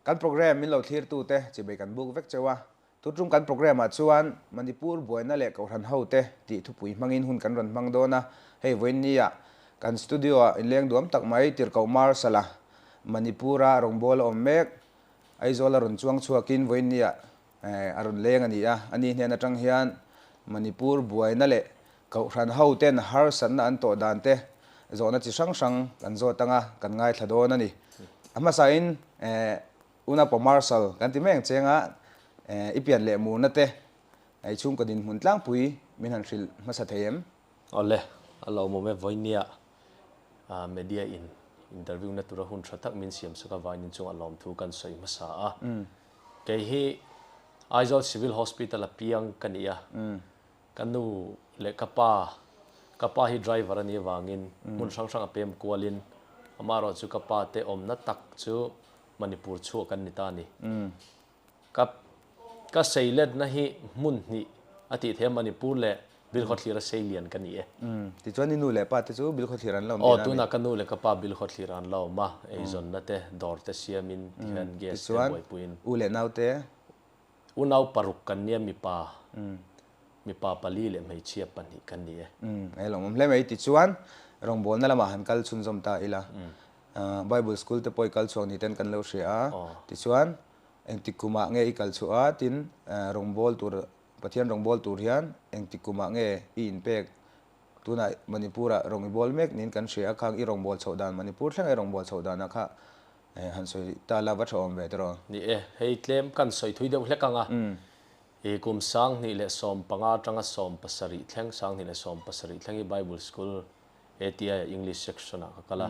Kan program min lo thlirtute chibai kan buk vek cheu a, tutum kan program ah chuan Manipur buaina leh Kohhran hote tih thupui hmangin hun kan rawn hmang dawn a, hei vawiinni ah kan studio ah inleng duam tak mai Tirhkoh Marshal a Manipur a rawngbâwl a awm mek Aizawl a rawn chuang chhuakin vawiinni ah a rawn leng a ni a, ani hnen atang hian Manipur buaina leh Kohhran hoten harsatna an tawh dan te zawhna chi hrang hrang kan zawt anga kan ngaithla dawn a ni. A hmasain Unaupa Marshal kan ti mai ang cheng a, i pian leh murna te i chhungkaw dinhmun tlangpui min han hrilh hmasa thei em? Awle, a lawmawm e vawinia media in interview na tura hun tha tak min siam sak avangin inchungah lawmthu kan sawi hmasa a. Kei hi Aizawl Civil Hospital a piang ka ni a, Ka nu leh ka pa, ka pa hi driver a nih avangin hmun hrang hrang a pem kualin amaherawh chu ka pa te awmna tak chu Manipur chhuah kan ni ta a ni. Ka ka seiletna hi hmun hnih a tih theih a, Manipur leh Bilkhawthlir a seilian ka ni e. Tichuan i nu leh pa te chu Bilkhawthlir an la awm tihna a mi? Aw, tunah ka nu leh ka pa Bilkhawthlir an la awm a, eizawnna te, dawr te siamin tihian gas te buaipuiin. Tichuan u leh nau te? Unau paruk kan nia mipa, mipa pali leh hmeichhia pahnih kan ni e. Umm, he lawmawm hle mai. Tichuan, rawngbawlna lamah han kal chhunzawm ta ila. Bible school te pawh i kal chhuak ni ten kan lo hria a. Tichuan, engtik kumah nge i kal chhuah a, tin rawngbâwl tur, Pathian rawngbâwl tur hian engtik kumah nge i inpek? Tunah Manipur-ah rawng i bawl mek niin kan hria a, khang i rawngbâwl chhoh dan, Manipur thlenga i rawngbâwl chhoh danah kha Han sawi ta la va tha awm ve tiraw? Ni e, hei tlem kan sawi thui deuh hlek ang a. I kum 2015 atanga 17 thleng, 2017 thleng hi Bible School ATI ah English section ah ka kal a.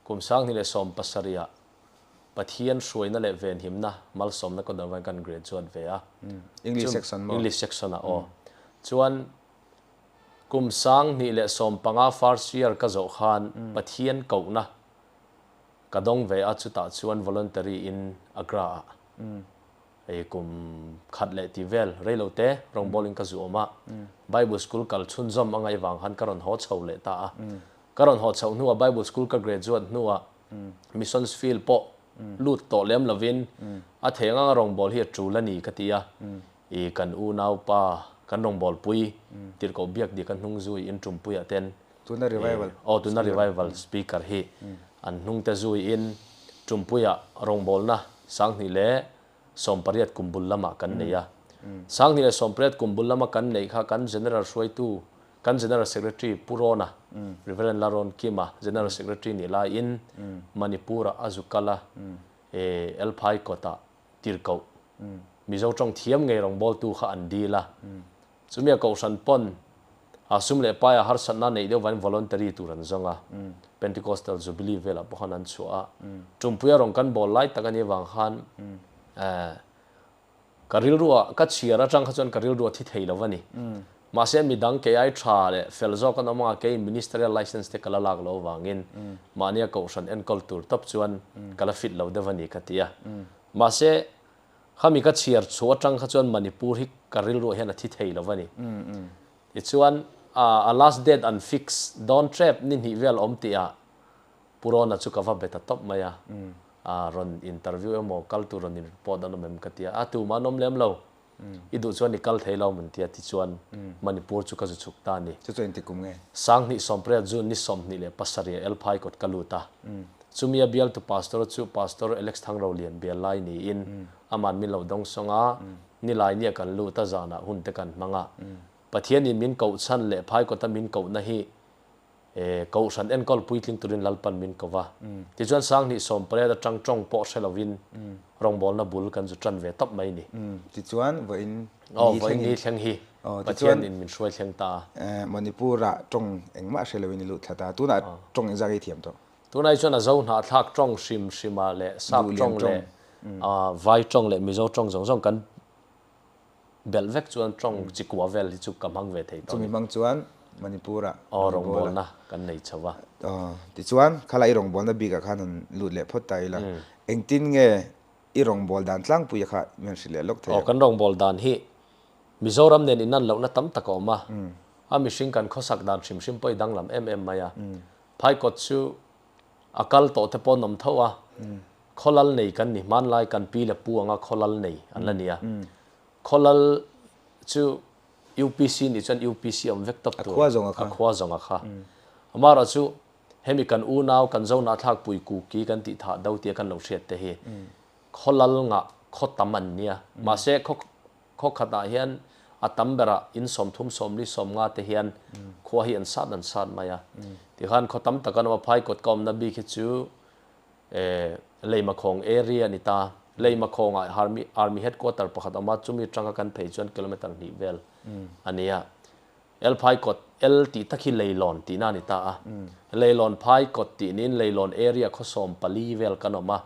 Kum 2017 ah Pathian hruaina leh venhimna malsawmna ka dawn avangin kan graduate ve a. English section maw? English section ah aw. Chuan kum 2015 first year ka zawh khan Pathian kohna Ka dawng ve a, chutah chuan voluntary in Agra ah ei kum khat leh ti vel rei lo te rawngbâwl in ka zu awm a, Bible school kal chhunzawm a ngaih vang khan ka rawn haw chho leh ta a. Ka rawn haw chhoh hnuah Bible school ka graduate hnuah missions field pawh lut tawh lem lovin a thei ang anga rawngbâwl hi a ṭul a ni ka ti a, i kan unaupa kan rawngbâwlpui tirhkoh biak dik a hnung zui in ṭumpuiah ten Tuna revival. Aw tuna revival speaker hi an hnungte zuiin Tumpuia rawngbawlna 2018 kum bul lamah kan nei a. 2018 kum bul lama kan neih kha kan General hruaitu, kan General Secretary Pu Rawna, Reverend Laron Kima General Secretary nih laiin Manipur-ah a zu kal a, Elphai kawtah tirhkoh Mizo tawng thiam ngei rawngbawltu kha an dil a. Chumia Kohhran pawn a sum leh paia harsatna neih deuh vain voluntary tur an zawng a, Pentecostal Jubilee velah pawh khan an chhuah a. Tumpuia rawn kan bawl lai tak a nih avang khan ka rilruah ka chhiar atang kha chuan ka rilru a thi thei lo a ni. Mahse midang kei ai tha leh fel zawk an awm anga kei ministerial license te ka la lak lo avangin mahnia Kohhran enkawl tur tawp chuan ka la fit lo deuh a ni ka ti a. Mahse Khami ka chhiar chhuah atang kha chuan Manipur hi ka rilruah hian a thi thei lo va ni. Tichuan a last date an fix dawn tep ni hnih vel awm tihah Pu Rona chu ka va be ta tawp mai a, rawn interview emaw kal tur rawn in report an awm em ka ti a, a tumah an awm lem lo, i duh chuan i kal thei lo min ti a, tichuan Manipur chu ka zu chhuk ta a ni. Chu chu engtik kum nge? 2018 June ni 27 ah Elphai kawt ka lut a. Chumi a bialtu Pastor chu Pastor Alex Thangrolian bial lai niin aman min lo dawng sawng a, nilai nia kan lut a zanah hun te kan hmang a. Pathianin min koh chhan leh phaikawta min kohna hi Kohhran enkawl puitling turin Lalpan min ko va. Tichuan 2018 atang tawng pawh hre lovin rawngbawlna bul kan zu tan ve tawp mai ni. Tichuan vawiin ni thleng hi. Thleng hi Pathianin min hruai thleng ta a. Manipur-ah tawng engmah hre lovin i lut thla ta. Tunah tawng engzah nge i thiam tawh? Tunah hi chuan a zo hnahthlak tawng hrim hrima leh sap tawng leh vai tawng leh mizo tawng zawng zawng kan belh vek chuan tawng chikua vel hi chu ka hmang ve thei tawh a ni. Chumi hmang chuan Manipur-ah rawngbawlna kan nei chho a. Tichuan khalai i rawngbawlna bikah khan han lut leh phawt ta ila. Engtin nge i rawngbâwl dan tlangpuia kha min hrilh leh lawk thei ang? Aw, kan rawngbâwl dan hi Mizoram nen inan lohna tam tak a awm a. A mihring kan khawsak dan hrim hrim pawh i danglam em em mai a. Phaikawt chu a kal tawh te pawh an awm tho a. Khawlal nei kan ni, hmanlai kan pi leh pu anga khawlal nei an la nia. Khawlal chu UPC nih chuan UPC awm vek tawp tur. A khua zawng a kha. Amaherawh chu hemi kan unau kan Zohnahthlak pui Kuki kan tih thah do tia kan lo hriat te hi khawlal ngah khaw tam an nia. Mahse khaw khaw khatah hian a tam berah in sawmthum sawmli sawmnga te hian khua hi an sat an sat mai a. Tikhan khaw tam tak an awm a, phai kawt ka awmna bik hi chu Leimakhawng area a ni ta. Leimakhawngah Army Army headquarter pakhat a awm a, chumi atanga kan phei chuan kilometer hnih vel a ni a. El phai kawt, El tih tak hi Leilawn tihna a ni ta a. Leilawn phai kawt tih niin Leilawn area khawsawm pali vel kan awm a.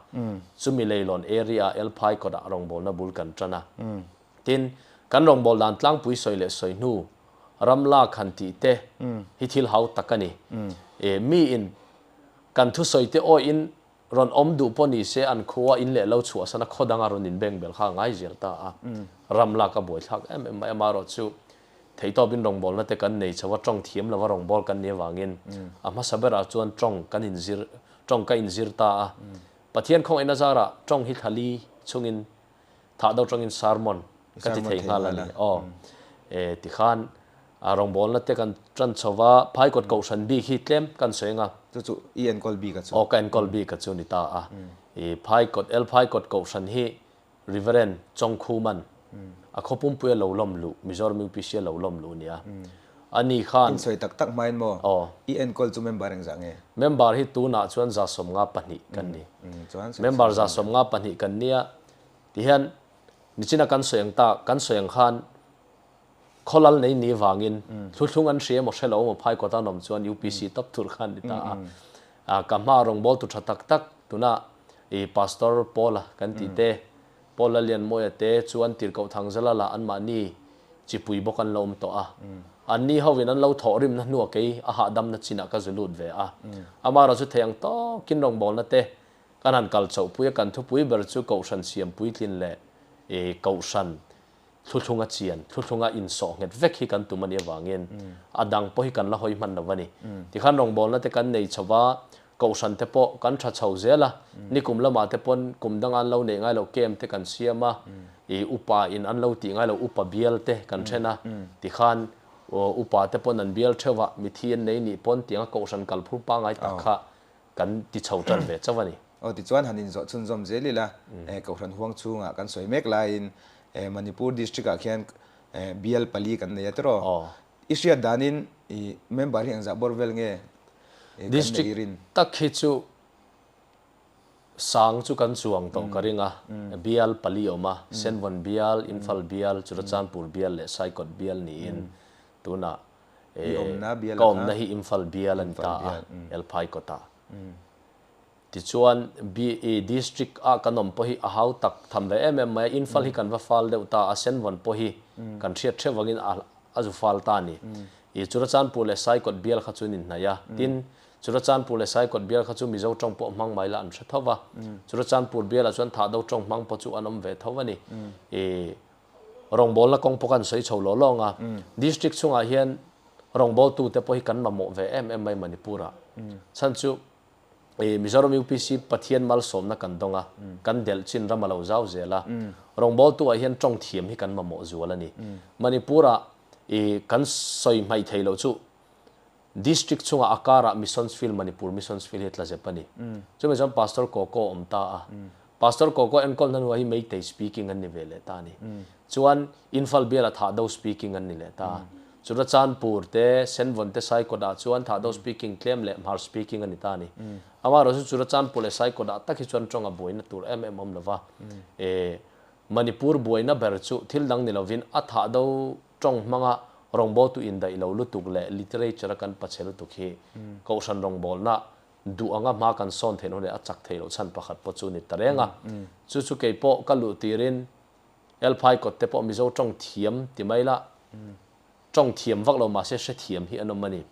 Chumi Leilawn area ah El phai kawtah rawngbawlna bul kan tan a. Tin, kan rawngbâwl dan tlangpui sawi leh sawi hnu, ram lak han tih te hi thil hau tak a ni. Miin kan thusawi te awiin rawn awm duh pawh ni se an khua in leh lo chhuahsan a khaw danga rawn inbeng bel kha a ngai zel ta a. Ram lak a buaithlak em em mai. Amaherawh chu theihtawpin rawngbawlna te kan nei chho a, tawng thiam lova rawngbâwl kan nih avangin a hmasa berah chuan tawng kan inzir, tawng ka inzir ta a. Pathian khawngaihna zarah tawng hi thlali chungin Thah do tangin sermon ka ti thei nghal a ni. Aw e tikhan a rawngbawlna te kan tan chho va, Phaikawt Kohhran bik hi tlem kan sawi anga. Chu chu i enkawl bik a chu. Aw ka enkawl bik a chu ni ta a. I Phaikawt, El Phaikawt Kohhran hi Reverend Chawngkhuman a khaw pumpuia lo lawm luh, Mizoram UPC a lo lawm luh nia. Ani khan. In sawi tak tak hmain maw? Aw. I enkawl chu member engzah nge? Member hi tunah chuan 72 kan ni. Chuan Member 72 kan nia. Tihian nichina kan sawi ang ta, kan sawi ang khan khawlal nei ni vangin thluthlung an hria emaw hre lo emaw phai kawta an awm chuan UPC tawp tur khan ni ta a. Ka hma rawngbâwl tu tha tak tak tuna i Pastor Paula kan tih te, Paul Lalianmawia te chuan Tirhkoh Thangzala lah anmahni chipui bawk an lo awm tawh a. Anni hovin an lo thawh rimna hnuah kei a hahdamna chinah ka zu lut ve a. Amaherawhchu thei ang tawkin rawngbâwlna te Kan han kal chauhpui a, kan thupui ber chu Kohhran siam puitlin leh Kohhran thluthlunga chian, thluthlunga insawh nghet vek hi kan tum a nih avangin a dang pawh hi kan la hawi hman lo a ni. Tikhan rawngbawlna te kan nei chho va, Kohhran te pawh kan tha chho zel a, nikum lamah te pawn kum danga an lo neih ngai loh camp te kan siam a, upa in an lo tih ngai loh upa bial te kan then a, tikhan upa te pawn an bial theuh a, mithi an nei nih pawn tianga Kohhran kalphur pangngai tak kha Kan ti chho tan ve chauh a ni. Aw tichuan han inzawh chhunzawm zel ila, Kohhran huang chhungah kan sawi mek laiin Manipur district ah khian bial pali kan nei a tiraw? I hriat danin i member hi engzah bawr vel nge kan neih District rin? tak hi chu sang chu kan chuang tawh ka ring a, bial pali a awm a, Senvawn bial, Imphal bial, Churachandpur bial leh Saikawt bial niin tunah I awmna bial ka awmna hi Imphal bial a ni ta a, Elphai kawtah. Tichuan, district ah kan awm pawh hi a hau tak tham ve em em mai a, Imphal hi kan va fal deuh ta a, Senvawn pawh hi kan hriat theuh vangin a zu fal ta a ni. I Churachandpur leh Saikawt bial kha chu an inhnaih a, tin, Churachandpur leh Saikawt bial kha chu Mizo tawng pawh hmang mai la an hre tho va, Churachandpur bialah chuan Thahdo tawng hmang pawh chu an awm ve tho a ni. I Rawngbawlna kawng pawh kan sawi chho lawh lawng a, district chungah hian rawngbawltute pawh hi kan mamawh ve em em mai Manipur-ah. Chhan chu Mizoram UPC Pathian malsawmna kan dawng a, kan delh chin ram a lo zau zel a, rawngbawltu-ah hian tawng thiam hi kan mamawh zual a ni. Manipur-ah kan sawi hmaih thei loh chu District chungah a karah Missions Field, Manipur Missions Field hi a tla zep a ni. Chumi chuan Pastor Koko a awm ta a. Pastor Koko enkawlna hnuah hi Meitei speaking an ni ve leh ta a ni. Chuan Imphal bialah Thahdo speaking an ni leh ta a. Churachandpur te, Senvawn te Saikawtah chuan Thahdo speaking tlem leh Hmar speaking a ni ta a ni. Amaherawhchu Churachandpur leh Saikawtah tak hi chuan tawng a buaina tur em em awm lova. Manipur buaina ber chu thil dang ni lovin a Thahdo Tawng hmanga rawngbawltu indaih lo lutuk leh literature a kan pache lutuk hi Kohhran rawngbawlna duh anga hma kan sawn theih loh leh a chak theih loh chhan pakhat pawh chu ni ta reng a. Chu chu kei pawh ka luh tirin Elphai kawt te pawh Mizo tawng thiam ti mai la, tawng thiam vak lo mahse hrethiam hi an awm a ni.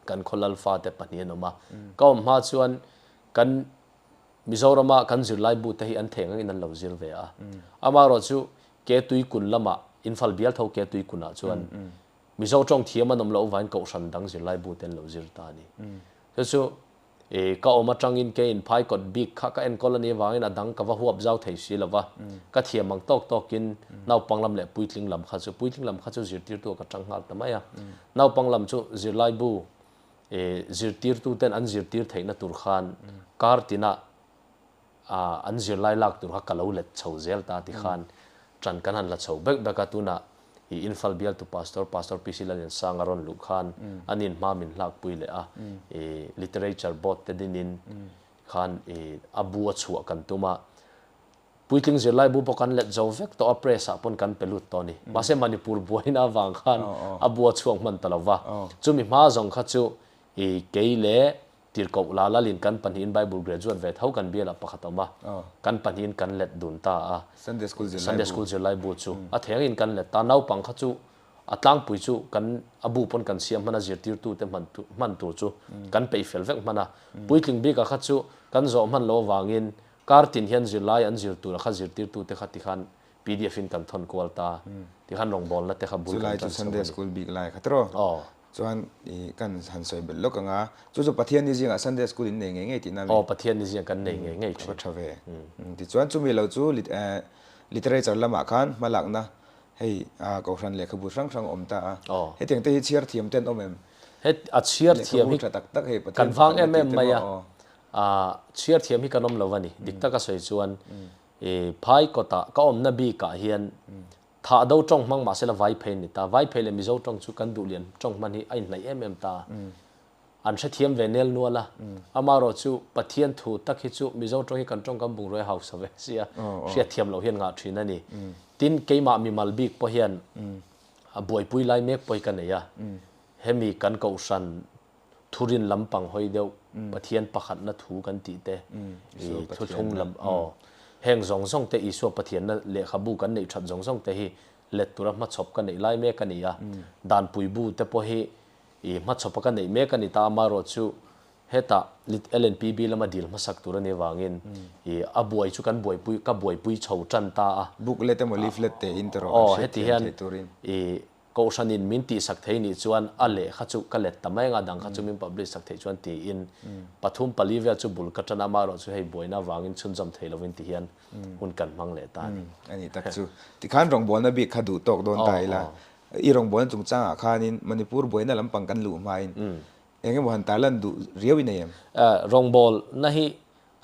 Kan khaw Lalfa te pahnih an awm a. Ka awm hma chuan kan Mizorama kan zirlai bu te hi an theng angin an lo zir ve a. Amaherawhchu ke tui kun lamah, Imphal bial tho ke tui kunah chuan Mizo tawng thiam an awm loh vain Kohhran dang zirlai bu te an lo zir ta a ni. Chu chu Ka awm atangin keiin phaikawt bik kha ka enkawl a nih avangin a dang ka va huap zau thei si lo va, ka thiam ang tawk tawkin naupang lam leh puitling lam kha chu puitling lam kha chu zirtirtu ah ka tang nghal ta mai a. Naupang lam chu zirlaibu zirtirtuten an zirtir theihna tur khan kar tinah an zirlai lak tur kha ka lo let chho zel ta ti khan ṭan kan han la chho bek bek a, tunah i Imphal bialtu Pastor, Pastor PC Lalliansanga rawn luh khan an in hma min hlakpui leh a, i Literature Board te dinin khan i a bu a chhuah kan tum a, puitling zirlai bu pawh kan let zo vek tawh a, press ah pawn kan pe lut tawh a ni. Mahse Manipur buaina avang khan a bu a chhuak hman ta lo va, chumi hma zawng kha chu i kei leh Tirhkoh la lalin kan pahnihin Bible graduate ve tho kan bialah pakhat a awm a, kan pahnihin kan let dun ta a. Sunday School zirlai bu. Sunday School zirlai bu chu a thengin kan let ta. Naupang kha chu a tlangpui chu kan a bu pawn kan siam hman a, zirtirtute hman hman tur chu kan peih fel vek hman a. Puitling bikah kha chu kan zawh hman lo avangin kar tin hian zirlai an zir tura kha zirtirtute kha tikhan pdf in kan thawn kual ta. Tikhan rawngbawlna te kha bul kan Chulai chu tan chho a Sunday ni. School bik lai kha tiraw? Aw. Chuan i kan han sawi belh lawk ang a, chu chu Pathian ni zingah Sunday School in nei ngei ngei tihna a mi? Aw, Pathian ni zingah kan nei ngei ngei thin. A va tha ve. Tichuan chumi lo chu literature lamah khan hmalakna hei Kohhran lehkhabu hrang hrang a awm ta a. Hetiang te hi chhiar thiam te an awm em? Het a chhiar thiam hi Lehkhabu tha tak tak hei kan Pathian vang pakhatna em tih em te mai a, maw? Aw. Chhiar thiam hi kan awm lo a ni. Dik taka sawi chuan phai kawtah ka awmna bikah hian Thah do tawng hmang mahsela Vaiphei an ni ta. Vaiphei leh Mizo tawng chu kan duhlian tawng hman hi a inhnaih em em ta. An hrethiam ve nel nual a. Amaherawh chu Pathian thu tak hi chu Mizo tawng hi kan tawngkam bungrua hausa ve sia hriatthiam loh hian ngah thin a ni. Tin, keimah mimal bik pawh hian a buaipui lai mek pawh hi ka nei a. Hemi kan kohhran Thurin lampang hawi deuh, Pathian pakhatna thu kan tih te, i thuthlung lam, aw, heng zawng zawng te Isua Pathianna lehkhabu kan neih that zawng zawng te hi let tura hmachhawp ka neih lai mek a ni a. Danpui bu te pawh hi i hmachhawpa ka neih mek a ni ta, amaherawh chu hetah LNPB lama dil hmasak tur a nih avangin i a buai chu kan buaipui, ka buaipui chho tan ta a. Booklet emaw leaflet te in tawrh an Aw, heti hriatthiam hian theih turin. i Kohhranin min tihsak thei nih chuan a lehkha chu ka let ta mai anga dang kha chu min publish sak theih chuan tiin pathum pali vel chu bul ka tan a, amaherawh chu hei buaina avangin chhunzawm thei lovin ti hian hun kan hmang leh ta a ni. A nih tak chu. Tikhan rawngbawlna bik kha duh tawk dawn ta ila, i rawngbawlna chungchangah khanin Manipur buaina lampang kan luh hmain eng emaw han tarlan duh riau i nei em? Rawngbawlna hi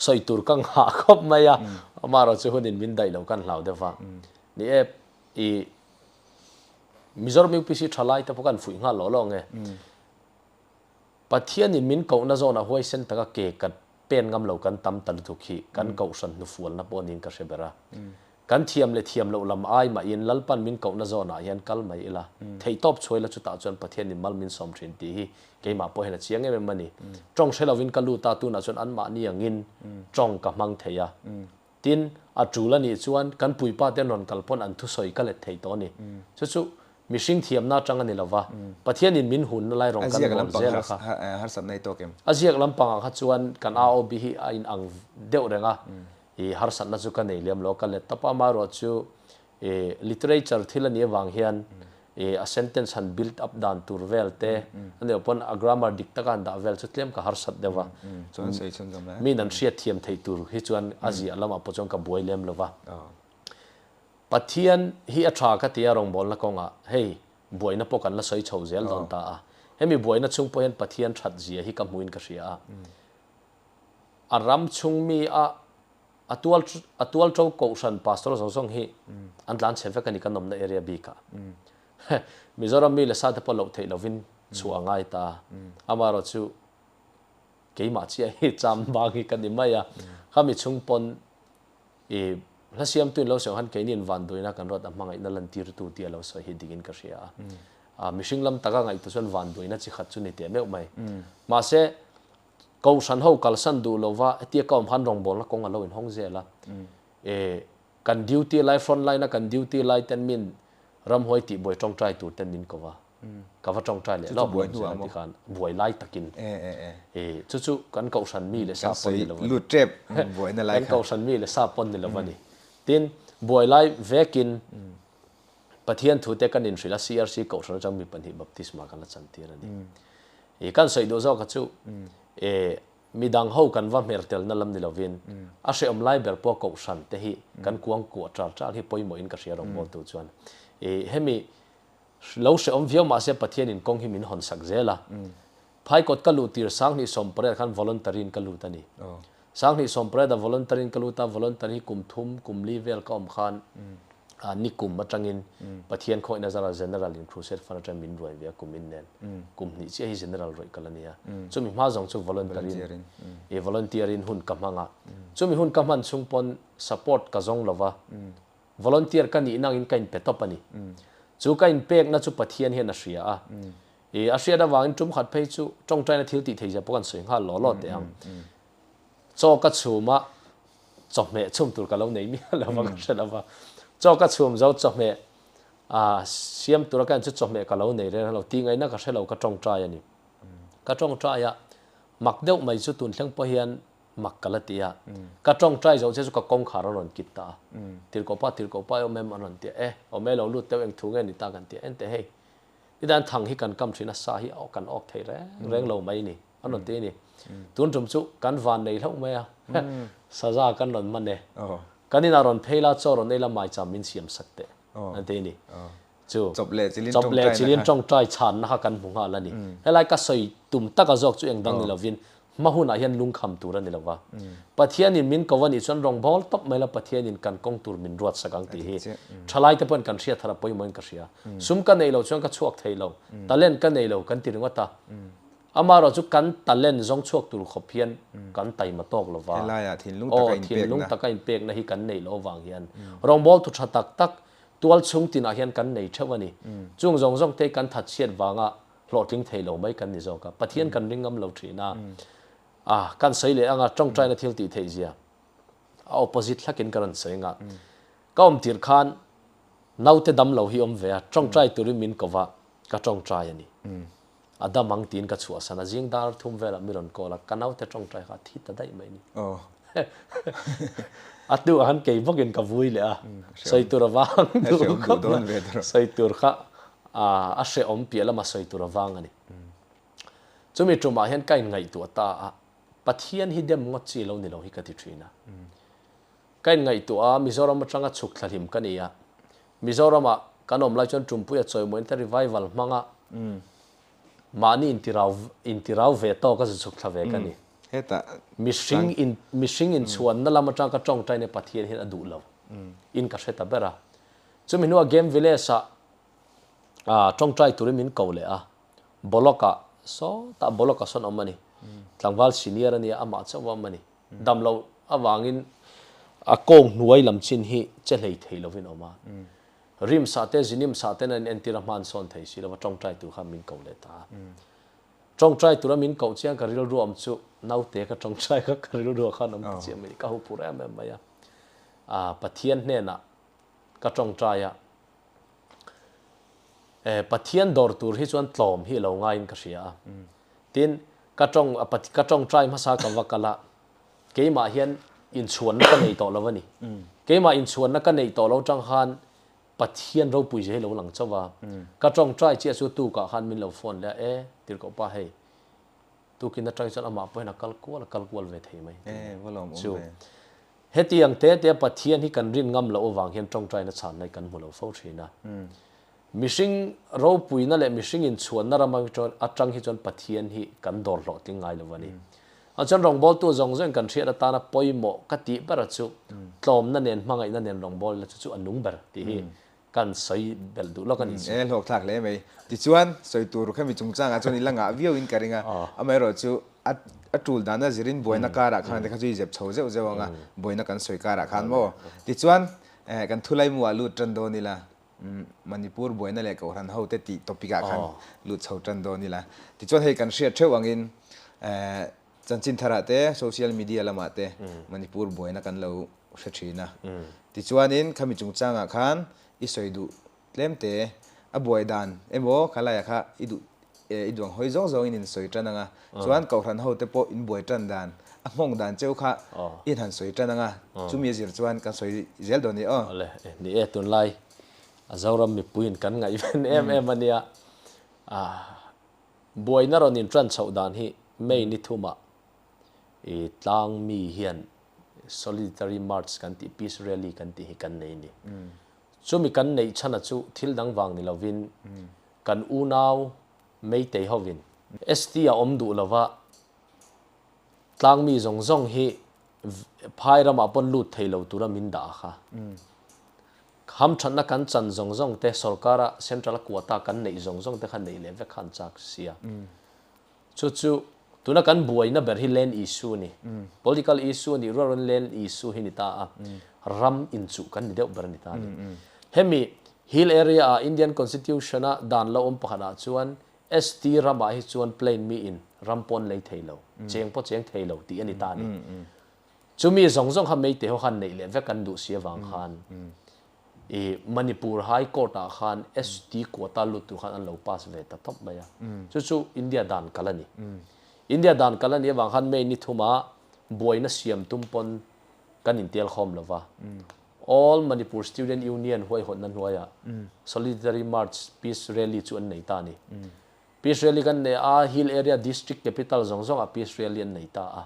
sawi tur ka nghah khawp mai a, amaherawh chu hunin min daih lo kan hlau deuh va. Ni e, i Mizoram UPC thalai te pawh kan fuih nghal lo lo nge. Pathianin min kohna zawnah huaisen taka ke ka pen ngam lo kan tam ta lutuk hi kan kohhran hnufualna pawh niin ka hre ber a. Kan thiam leh thiam loh lam ai mahin Lalpan min kohna zawnah hian kal mai ila, theihtawp chhuai la chutah chuan Pathianin mal min sawm thin tih hi keimah pawh hian a chiang em em a ni. Tawng hre lovin ka lut a, tunah chuan anmahni angin tawng ka hmang thei a. Tin, a tul a nih chuan kan puipa ten rawn kal pawn an thusawi ka let thei tawh a ni. Chu chu mihring thiamna atang a ni lova, Pathianin min hunna lai rawn kan bawl zel a kha. Harsatna i tawk em? A ziak lampangah kha chuan kan AOB hi a inang deuh reng a, i harsatna chu ka nei lem lo, ka let tawp a, amaherawh chu I literature thil a nih avang hian i a sentence han build up dan tur vel te, a nih pawn a grammar dik taka han dah vel chu tlem ka harsat deuh a. Chuan sawi chhun zawm e. Min an hriat thiam theih tur hi chuan a ziah lamah pawh chuan ka buai lem lo va. Pathian hi a tha ka ti a rawngbawlna kawngah hei buaina pawh kan la sawi chho zel dawn ta a. Hemi buaina chung pawh hian Pathian that zia hi ka hmuin ka hria a. A ram chhung mi a A tual a tual to kohhran pastor zawng zawng hi an tlan chhe vek a ni kan awmna area bikah. Mizoram mi leh sa te pawh loh theih lovin chhuah a ngai ta. Amaherawh chu keimah chiah hi cham bang hi ka ni mai a. Khami chhung pawn i hla siamtu in lo sawi ang khan keini in vanduaina kan ruat a hmangaihna lantirtu tih a lo sawi hi dingin ka hria a. A mihring lam taka ngaihtuah chuan vanduaina chi khat chu ni teh meuh mai. Mahse Kohhran ho kalsan duh lova hetia ka awm khan rawngbawlna kawng a lo inhawng zel a. E, kan duty lai, front line a kan duty lai ten min ramhuai tihbuai tawngtai tur ten min ko va. Ka va tawngtai leh lawk lawk zel a ti khan buai lai takin. E, chu chu kan kohhran mi leh sa pawn ni lo a ni. Lut tep buaina lai kha. Kan kohhran mi leh sa pawn ni lo a ni. Tin, buai lai vekin Pathian thute kan inhrilh a, CRC kohhran atang mi pahnih baptisma kan la chantir a ni. I kan sawi duh zawk kha chu e Midang ho kan va hmer telna lam ni lovin, a hrehawm lai ber pawh kohhran te hi kan kuang kuah ṭal ṭal hi pawimawhin ka hria rawngbawltu chuan. I hemi lo hrehawm viau mahse Pathianin kawng hi min hawn sak zel a. Phaikawt ka luh tir 2018 khan voluntary in ka lut a ni. 2018 a voluntary in ka lut a, voluntary hi kum thum, kum li vel ka awm khan ni kum atangin Pathian khawihna zara General in Crusade Fund atangin min ruai ve a kum in nen. Kum hnih chiah hi General rawih kal a ni a. Chumi hma zawng chu voluntary in i volunteer in hun ka hmang a. Chumi hun ka hman chhung pawn support ka zawng lo va, volunteer ka nihna angin ka inpe tawp a ni. Chu ka inpekna chu Pathian hian a hria a. I a hriat avangin tum khat phei chu tawngtaina thil tih theihzia pawh kan sawi nghal law law teh ang. Chaw ka chhum a, chawhmeh chhum tur ka lo nei miah lo va ka hre lo va. Chaw ka chhum zo chawhmeh ah siam tura ka en chu chawhmeh ka lo nei reng lo, tih ngaihna ka hre lo ka tawngtai a ni. Ka tawngtai a, mak deuh mai chu tun thleng pawh hian mak ka la ti a. Ka tawngtai zo che chu ka kawngkhar a rawn kit ta a. Tirhkohpa, tirhkohpa i awm em? A rawn ti a. E, awm e lo lut deuh eng thu nge ni ta kan ti a. Enteh hei, nidan thang hi kan kam thin a, sa hi kan awk thei reng reng lo mai ni. An rawn ti a ni. Tun tum chu kan van nei hlauh mai a, saza kan rawn man e. Kan inah rawn phei la, chaw rawn ei la, maicham min siam sak teh an ti a ni. Chu chawp leh chilin chawp leh chilin tawngtai chhanna kha kan hmu nghal a ni. Helai ka sawi tum taka zawk chu engdang ni lovin hma hunah hian lungkham tur a ni lo va. Pathianin min ko a nih chuan rawngbâwl tawp mai la Pathianin kan kawng tur min ruat sak ang tih hi thalaite pawhin kan hriat thar a pawimawhin ka hria. Sum ka nei lo chuan ka chhuak thei lo, talent ka nei lo kan ti ringawt a. Amaherawh chu kan talent zawng chhuak tur khawp hian kan taima tawk lo va. Helaiah thinlung taka inpekna. Thinlung taka inpekna hi kan neih loh avang hian rawngbâwl thu tha tak tak tual chhung tinah hian kan nei theuh a ni. Chung zawng zawng te kan that chhiat vanga hlawhtling thei lo mai kan ni zawk a. Pathian kan ring ngam lo thin a. A kan sawi leh anga tawngtaina thil tih theih zia a opposite hlakin ka rawn sawi anga ka awm tirh khan naute dam lo hi awm ve a, tawngtai turin min ko va, ka tawngtai a ni. A dam ang tiin ka chhuahsan a, zing dar thum velah mi rawn call a, ka naute tawngtai kha a thi ta daih mai ni. A hnuah khan kei bawkin ka vui leh a, sawi tur a vang duh khawp mai, sawi tur kha a hrehawm piah lama sawi tur a vang a ni. Chumi tumah hian ka inngaihtuah ta a, Pathian hi dem ngawt chi lo ni lo hi ka ti thin a. Ka inngaihtuah a, Mizoram atanga chhuk thlahlim ka ni a. Mizoramah kan awm lai chuan Tumpuia chawimawiin te revival hmanga mahni intirau intirau ve tawk a zu chhuk thla ve ka ni. Mihring in mihring inchhuanna lam atanga ka tawngtai nia Pathian hian a duh lo in ka hre ta ber a. Chumi hnuah Game Village ah tawngtai turin min ko leh a. Bolok-ah sawtah Bolok-a sawn awm a ni. Tlangval senior a nia amah chauh a awm a ni. Dam loh avangin a kawng hnuai lam chin hi che hlei thei lovin a awm a. Rim sah te, zinim sah ten a inentir a hman sawn thei si lova tawngtai tur khan min ko leh ta a. Tawngtai tura min koh chiang ka rilru awm chu naute ka tawngtai kha ka rilru ah khan awm ta chiah mai ni. Ka huphurh em em mai a. Pathian hnenah ka tawngtai a. Pathian dawr tur hi chuan tlawm hi a lo ngaiin ka hria a. Tin, ka tawng ka tawngtai hmasa ka va kal a, keimah hian inchhuanna ka nei tawh lo a ni. Keimah inchhuanna ka neih tawh lo tang khan Pathian ropui zia hi lo lang chauh a. Ka tawngtai chiah chu tukah khan min lo phone leh a, e tirhkoh pa hei, tukin atang chuan amah pawhin a kal kual a kal kual ve thei mai. Chu hetiang te te Pathian hi kan rin ngam loh avang hian tawngtaina chhanna hi kan hmu lo fo thin a. Mihring ropuina leh mihring inchhuanna ram atang hi chuan Pathian hi kan dawr hlawhtling ngai lo a ni. A chuan rawngbawltu zawng zawngin kan hriat atana pawimawh ka tih ber chu tlawmna nen hmangaihna nen rawngbawlna chu chu a nung ber tih hi kan sawi belh duh lawk a ni chu. E hlawk thlak hle mai. Tichuan, sawi tur khami chungchangah chuan i la ngah viau in ka ring a, amaherawhchu a tul dana zirin buaina karah khan te kha chu i zep chho zeuh zeuh ang a, buaina kan sawi karah khan maw. Tichuan, kan thulaimu ah lut tan dawn ila. Manipur buaina leh Kohhran ho te tih topic ah khan lut chho tan dawn ila. Tichuan hei kan hriat theuh angin chanchin tharah te social media lamah te Manipur buaina kan lo hre thin a. Tichuanin khami chungchangah khan i sawi duh tlem te a buai dan emaw khalaiah kha i duh i duang hawi zawng zawngin in sawi tan anga chuan Kohhran ho te pawh in buai tan dan a nghawng dan cheu kha in han sawi tan anga chumi a zir chuan kan sawi zel dawn ni aw. Awle ni e tunlai a Zoram mipuiin kan ngaihven em em a nia buaina rawn in tan chhoh dan hi May ni thumah. I tlang mi hian Solidary March kan tih, Peace Rally kan tih hi kan nei a ni. Chumi kan neih chhana chu thil dang vang ni lovin kan unau Meitei hovin ST a awm duh lova tlang mi zawng zawng hi phai ramah pawn lut thei lo tura min dah a kha. Hamthatna kan chan zawng zawng te sorkara central a quota kan neih zawng zawng te kha neih leh vek kha an chak sia. Chu chu tuna kan buaina ber hi land issue a ni. Political issue a nih rual rualin land issue hi ni ta a, ram inchuh kan ni deuh ber a ni ta a ni. Hemi hill area ah Indian Constitution a dan lo awm pakhat ah chuan ST ramah hi chuan plain mi in ram pawn lei thei lo, cheng pawh cheng thei lo tih a ni ta a ni. Chumi zawng zawng kha Meitei ho khan neih leh vek an duh si avang khan I Manipur High Court ah khan ST quota lut tur khan an lo pass ve ta tawp mai a. Chu chu India dan kal a ni. India dan kal a nih avang khan May ni thuma buaina siam tum pawn kan intial khawm lo va. All Manipur Student Union huaihawtna hnuaiah Solidary March Peace Rally chu an nei ta a ni. Peace Rally kan nei a, Hill Area District Capital zawng zawngah Peace Rally an nei ta a.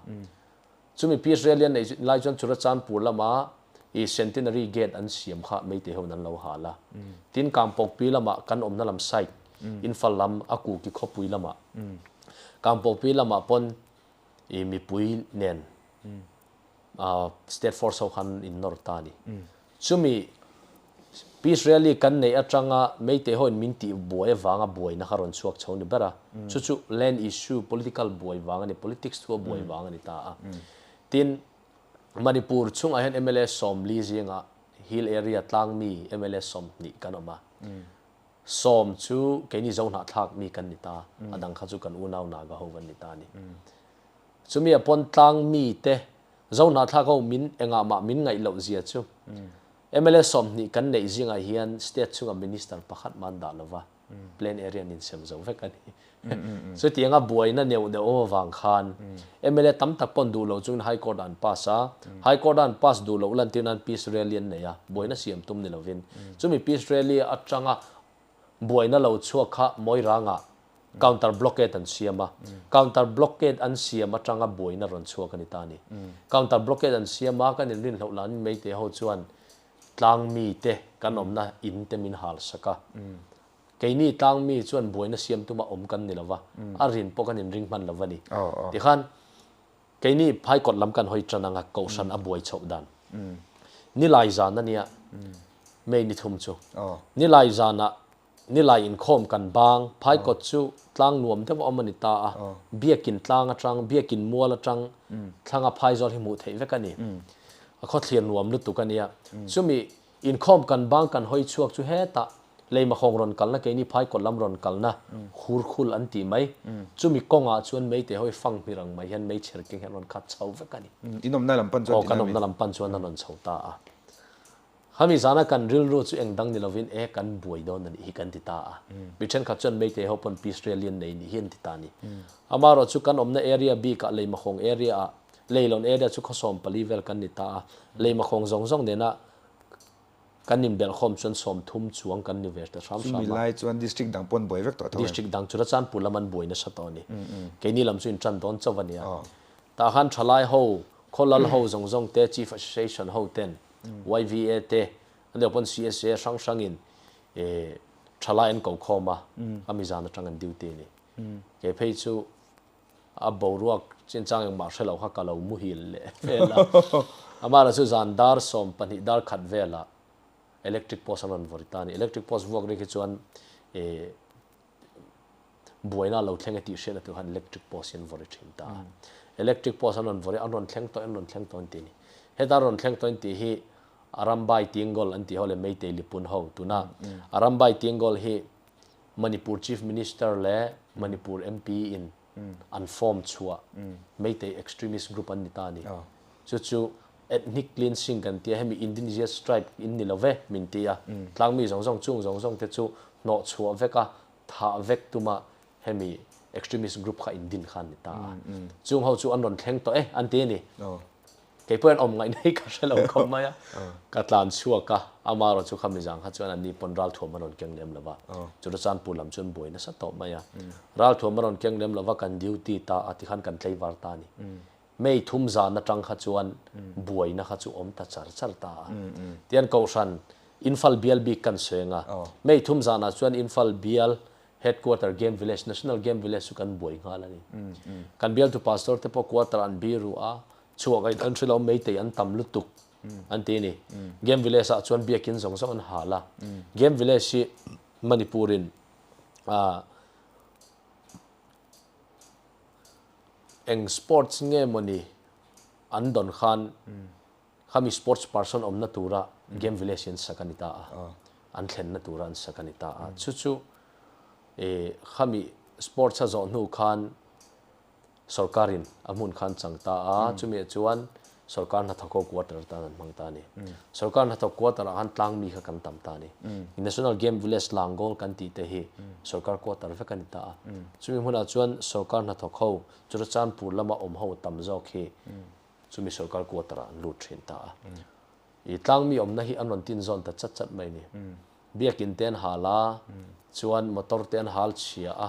Chumi Peace Rally an neih lai chuan Churachandpur lama i Centenary Gate an siam kha Meitei hoin an lo hal a. Tin, Kangpokpi lamah kan awmna lam side, Imphal lam a Kuki khawpui lamah, Kangpokpi lamah pawn i mipui nen State Force ho khan in nawr ta a ni. Chumi Peace Rally kan neih atanga Meitei hoin min tih buai avanga buaina kha rawn chhuak chho ni ber a. Chu chu land issue, political buai vang a ni, politics thu a buai vang a ni ta a. Tin, Manipur chungah hian mla 40 zingah hill area tlangmi mla 20 kan awm a. 10 chu keini Zohnahthlak mi kan ni ta, a dang kha chu kan unau Naga ho kan ni ta a ni. Chumi a pawn tlang mi te Zohnahthlak ho min engah mah min ngaih loh zia chu mla 20 kan neih zingah hian state chunga minister pakhat mah an dah lova, plan area an insem zo vek a ni. Chutianga buaina neuh neuh awm avang khan mla tam tak pawn duh loh chungin High Court ah an pass a, High Court a an pass duh loh lantir nan Peace Rally an nei a, buaina siam tum ni lovin. Chumi Peace Rally atanga buaina lo chhuak kha Mawirangah Counter blockade an siam a, counter blockade an siam atanga buaina rawn chhuak a ni ta a ni. Counter blockade an siam a, kan inrinhloh lanin Meitei ho chuan tlang mi te kan awmna in te min hal sak a. Keini tlang mi chuan buaina siam tuma awm kan ni lova, a rin pawh kan inring hman lova ni. Tikhan keini phaikawt lam kan hawi tan anga kohhran a buai chhoh dan. Nilai zan a nia, May ni thum chu. Nilai zanah Nilai inkhawm kan bang, phaikawt chu tlang nuam deuh a awm a ni ta a, biakin tlang atang, biakin mual atang thlanga phaizawl hi hmuh theih vek a ni. A khawthlir nuam lutuk a nia. Chumi inkhawm kan bang kan hawi chhuak chu hetah leimakhawng rawn kalna keini phaikawt lam rawn kalna hurkhul an tih mai. Chumi kawngah chuan meitei hawi fang hmir ang mai hian meichher keng hian rawn khat chho vek a ni. Inawmna lam pan chuan Aw, kan awmna lam pan chuan an rawn chho ta a. Khami zana kan rilru chu eng dang ni lovin e kan buai dawn a nih hi kan ti ta a. Mi thenkhat chuan Meitei ho pawn Peace Rally an nei nih hi an ti ta a ni. Amaherawh chu kan awmna area bikah Leimakhawng area ah Leilawn area chu khaw 14 vel kan ni ta a. Leimakhawng zawng zawng nena kan inbelhkhawm chuan 30 chuang kan ni ve ta hram hram a. Chumi lai chuan district dang pawn buai vek tawh tho em? District dang chu Rachanpur lam an buai nasa tawh a ni. Keini lam chu intan dawn chauh a nia. Tah khan thalai ho, khawlal ho zawng zawng te, Chief Association ho ten YVA te, an deuh pawn CSA hrang hrangin thalai an ko khawm a, a mi zan atang an duty a ni. Kei phei chu a boruak chinchang engmah hre lo kha ka lo muhil leh vel a. Amah chu zan dar 12 dar khat velah electric post an rawn vawri ta a ni. Electric post vuak ri khi chuan buaina lo thleng e tih hriatna tur khan electric post hi an vawri thin ta a. Electric post an rawn vawri a, an rawn thleng tawh e, an rawn thleng tawh an ti a ni. Heta rawn thleng tawh an tih hi Arambai Tingol an tih ho leh Meitei Lipun ho tuna Arambai Tingol hi Manipur Chief Minister leh Manipur MP in an form chhuah Meitei extremist group an ni ta a ni. Chu chu ethnic cleansing kan tia, hemi indigenous tribe in ni lo ve min ti a, tlangmi zawng zawng chung zawng zawng te chu hnawh chhuah vek a, thah vek tuma hemi extremist group kha in din kha an ni ta a. Chung ho chu an rawn thleng tawh e an ti a ni. Kei pawh hian awm ngaih nei ka hre lo khawp mai a, ka tlan chhuak a, amaherawh chu khami zang kha chuan anni pawn ralthuam a rawn keng lem lo va, Churachandpur lam chuan buai nasa tawh mai a, ralthuam a rawn keng lem lo va kan duty ta a tikhan kan tleivar ta a ni. May thum zan atang kha chuan buaina kha chu awm ta char char ta a. Tian Kohhran Imphal bial bik kan sawi anga, May thum zanah chuan Imphal bial Headquarter Game Village, National Game Village chu kan buai nghal a ni. Kan bialtu Pastor te pawh quarter an bi ru a, chhuak a an hre lo, meitei an tam lutuk an ti a ni. Game Village ah chuan biakin zawng zawng an hal a. Game Village hi Manipur in eng sports nge mawni an dawn khan Khami sports person awmna tura game village hi an sak a ni ta a, an thlenna tura an sak a ni ta a. Chu chu khami sports a zawh hnu khan sorkarin a hmun khan chang ta a, chumi ah chuan sorkar hnathawk ho quarter atan an hmang ta a ni. Sorkar hnathawk quarter ah khan tlangmi kha kan tam ta a ni. National Game Village Langol kan tih te hi sorkar quarter vek a ni ta a. Chumi hmunah chuan sorkar hnathawk ho Churachandpur lama awm ho tam zawk hi Chumi sorkar quarter ah an lut thin ta a. I tlangmi awmna hi an rawn tin zawn ta chat chat mai ni. Biakin te an hal a, chuan motor te an hal chhia a,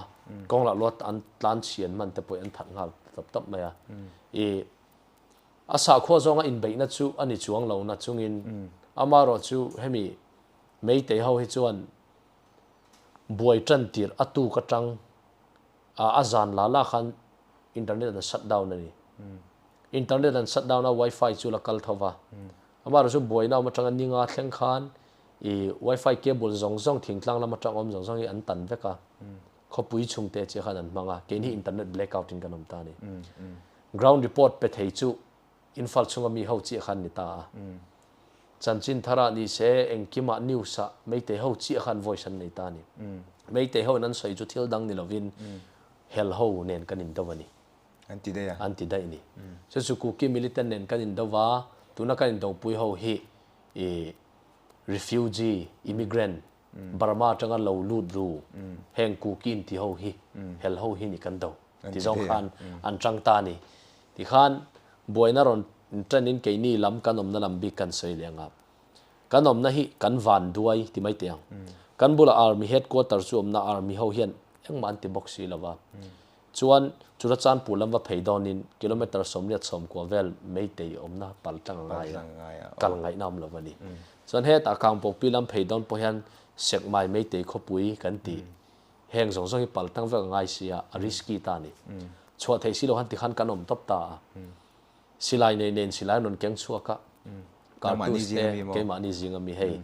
kawng lah luat an tlan chhian man te pawh an that nghal tawp tawp mai a. I a sakhua zawnga inbeihna chu a ni chuang lo na chungin amaherawh chu hemi Meitei ho hi chuan buai tan tirh a tuk atang a zan la la khan internet an shut down a ni. Internet an shut down a wifi chu la kal tho va. Amaherawhchu chu buaina awm atanga ninga thleng khan i wifi cable zawng zawng thingtlang lam atang awm zawng zawng hi an tan vek a. Khawpui chhungte chiah khan an hmang a, keini internet blackout in kan awm ta a ni. Ground report pe thei chu Imphal chhunga mi ho chiah khan ni ta a. Chanchin tharah ni se engkimah news ah Meitei ho chiah khan voice an nei ta a ni. Meitei ho in an sawi chu thil dang ni lovin hel ho nen kan indo a ni. An ti daih a. An ti daih a ni. Chu chu Kuki militant nen kan indo va, tuna kan indopui ho hi i refugee, immigrant, Burma atanga lo lut ru, heng Kuki inti ho hi, hel ho hi ni kan do. Ti zawng khan an tang ta a ni. Tikhan buaina rawn tanin keini lam kan awmna lam bik kan sawi leh anga. Kan awmna hi kan van duai ti mai teh ang. Kan bulah Army headquarter chu awmna Army ho hian engmah an ti bawk si lo va. Chuan Churachandpur lam va phei dawnin kilometre 89 vel Meitei awmna pal tlang a ngai a, kal ngaihna awm lo a ni. Chuan hetah Kangpokpi lam phei dawn pawh hian Sekmai Meitei khawpui kan tih Heng zawng zawng hi pal tang vek a ngai si a, a risky ta a ni. Chhuah theih si lo khan tikhan kan awm tawp ta a. Silai nei nen silai an rawn keng chhuak a, cartouche te keimahni zinga mi hei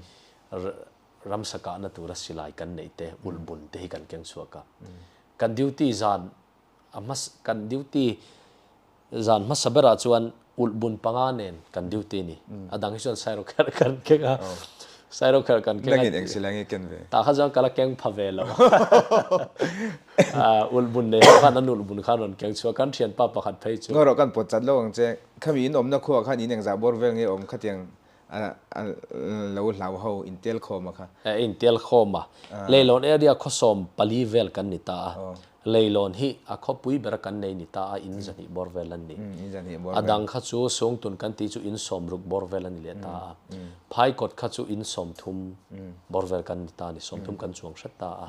ramsa kahna tura silai kan neih te, ulhbun te hi kan keng chhuak a. Kan duty zan a hmas kan duty zan hmasa berah chuan ulhbun panga nen kan duty a ni. A dang hi chuan sairawkherh kan keng a, sairawkherh kan keng a. Nangin eng silai nge ken ve? Tah kha chuan ka la keng pha ve lo. Ulhbun nei ho khan an ulhbun khan rawn keng chhuak kan thianpa pakhat phei chu. Ngaw rawh kan pawt chat lo ang che. Khami in awmna khuaah khan in engzah bawr vel nge awm khatiang lo hlau ho intel khawm a kha. Intel khawm a. Leilawn area khawsawm pali vel kan ni ta a. Leilawn hi a khawpui bera kan nei ni ta a, in zahnih bawr vel an ni. A dang kha chu Sungtun kan tih chu in 60 bawr vel a ni leh ta a. Phaikawt kha chu in 30 bawr vel kan ni ta a ni, 30 kan chuang hret ta a.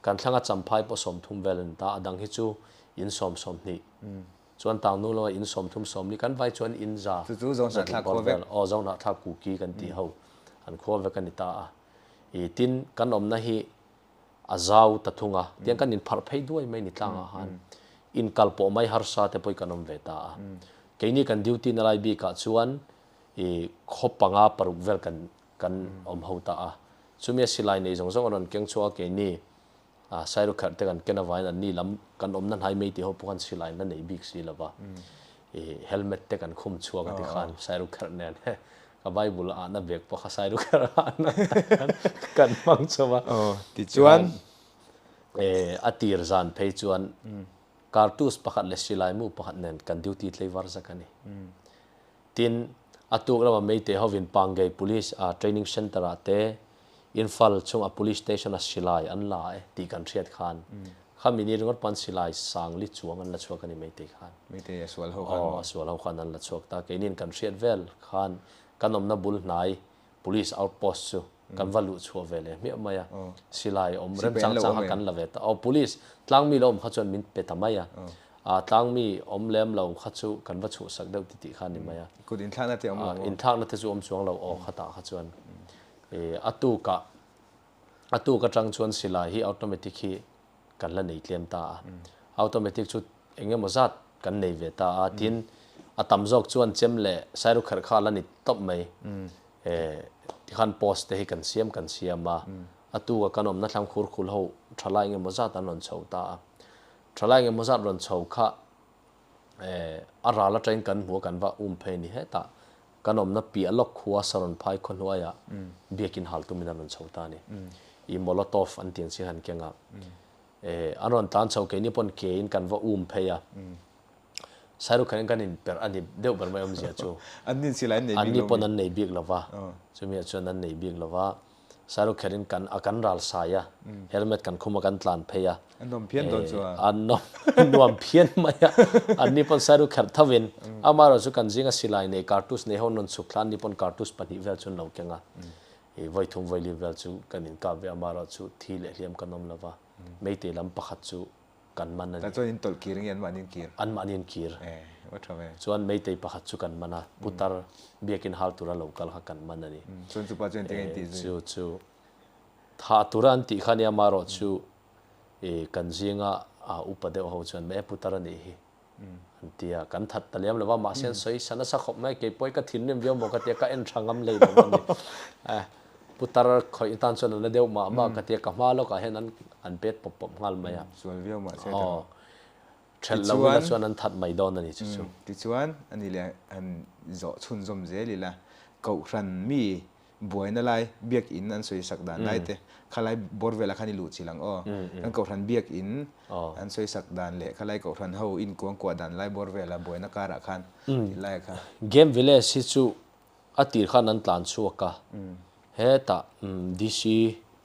Kan thlanga Champhai pawh 30 vel a ni ta a, a dang hi chu in sawm 20. Chuan Tangnu lama in 30 20 kan vai chuan in za Chu chu Zohnahthlak khua vek. Aw, Zohnahthlak Kuki kan tih ho an khua vek a ni ta a. I tin kan awmna hi a zau ta thung a, tiang kan inpharh phei duai mai ni tlangah khan inkal pawh mai harsa te pawh hi kan awm ve ta a. Keini kan duty na lai bikah chuan i khaw panga paruk vel kan kan awm ho ta a. Chumi a silai nei zawng zawng a rawn keng chhuak a keini a Sairukherh te kan ken avangin anni lam kan awmna hnai mai tih ho pawh khan silai an la nei bik si lo va. I helmet te kan khum chhuak a ti khan Sairukherh nen Ka Bible ahna bag pawh kha Sairukherh ahna kan hmang chho a. Aw, tichuan? A tir zan phei chuan cartouche pakhat leh silai mu pakhat nen kan duty tlei var zak a ni. Tin, a tuk lama Meitei hovin Pangei Police Training Centre ah te Imphal chungah Police Station a silai an la e tih kan hriat khan khami ni ringawt pawn silai sangli chuang an la chhuak a ni Meitei khan. Meitei a sual ho khan maw? Aw, a sual ho khan an la chhuak ta. Keiniin kan hriat vel khan kan awmna bul hnai Police Outpost chu kan va luh chhuah ve leh hmiah mai a. Silai awm rem chang chang kha kan la ve ta. Aw, Police tlangmi lo awm kha chuan min pe ta mai a. A tlangmi awm lem lo kha chu kan va chhuhsak deuh titih kha a ni mai a. Kut inthlakna te awm lo maw? Inthlakna te chu awm chuang lo aw khatah kha chuan. A tukah a tuk atang chuan silai hi automatic hi kan la nei tlem ta a. Automatic chu eng emaw zat kan nei ve ta a, tin a tam zawk chuan chem leh sairukherh kha a la ni tawp mai. Tikhan post te hi kan siam kan siam a, a tuka kan awmna thlang khur khul ho thalai eng emaw zat an rawn chho ta a. Thalai eng emaw zat rawn chho kha a ral atangin kan hmu a, kan va um phei a ni hetah. Kan awmna piah lawk khua Saron phai khaw hnuaiah biakin hal tumin an rawn chho ta a ni. I Molotov an tih ang chi han keng a. An rawn tlan chho keini pawn kein kan va um phei a. Sairuk khan kan inperh a ni deuh ber mai awmzia chu. An nin silai an nei bik lo mi? An ni pawn an nei bik lo va. Chumi ah chuan an nei bik lo va. Sairuk kherin kan a kan ral sai a, helmet kan khum a kan tlan phei a. A nuam phian dawn chu a. A nuam phian mai a. An ni pawn sairuk kherh tho in amaherawh chu kan zinga silai nei cartouche nei ho an rawn chhuk thla, an ni pawn cartouche pahnih vel chu an lo keng a. I vawi thum vawi li vel chu kan inkap ve amaherawh chu thi leh hliam kan awm lo va. Meitei lam pakhat chu kan man a ni. Tah chuan in tawlh kir nge anmahni in kir? Anmahni in kir. Eh, va tha ve. Chuan Meitei pakhat chu kan man a, Putar biakin hal tura lo kal kha kan man a ni. Chuan chupa chuan engtin nge in tih zui? Chu chu thah tura an tih kha nia amaherawh chu kan zinga upa deuh ho chuan meh Putar a nih hi an ti a, kan that ta lem lo va, mahse an sawi sa nasa khawp mai, kei pawh hi ka thinrim viau maw ka tia, ka en tha ngam lei lo a ni. Putar khawih tan chuan an la deuh mah mah ka tia, ka hma lawkah hian an an pet pawp pawp nghal mai a. Sual viau mah se tawh. Thelh lo ila chuan an that mai dawn a ni chu chu. Tichuan ani leh han zawh chhunzawm zel ila, Kohhran mi buaina lai biakin an sawi sak dan lai te, khalai bawr velah khan i luh chilh ang aw. Kan Kohhran biakin an sawi sak dan leh khalai Kohhran ho inkuangkuah dan lai bawr vela buaina karah khan tih lai kha. Game Village hi chu A tir khan an tlan chhuak a, hetah DC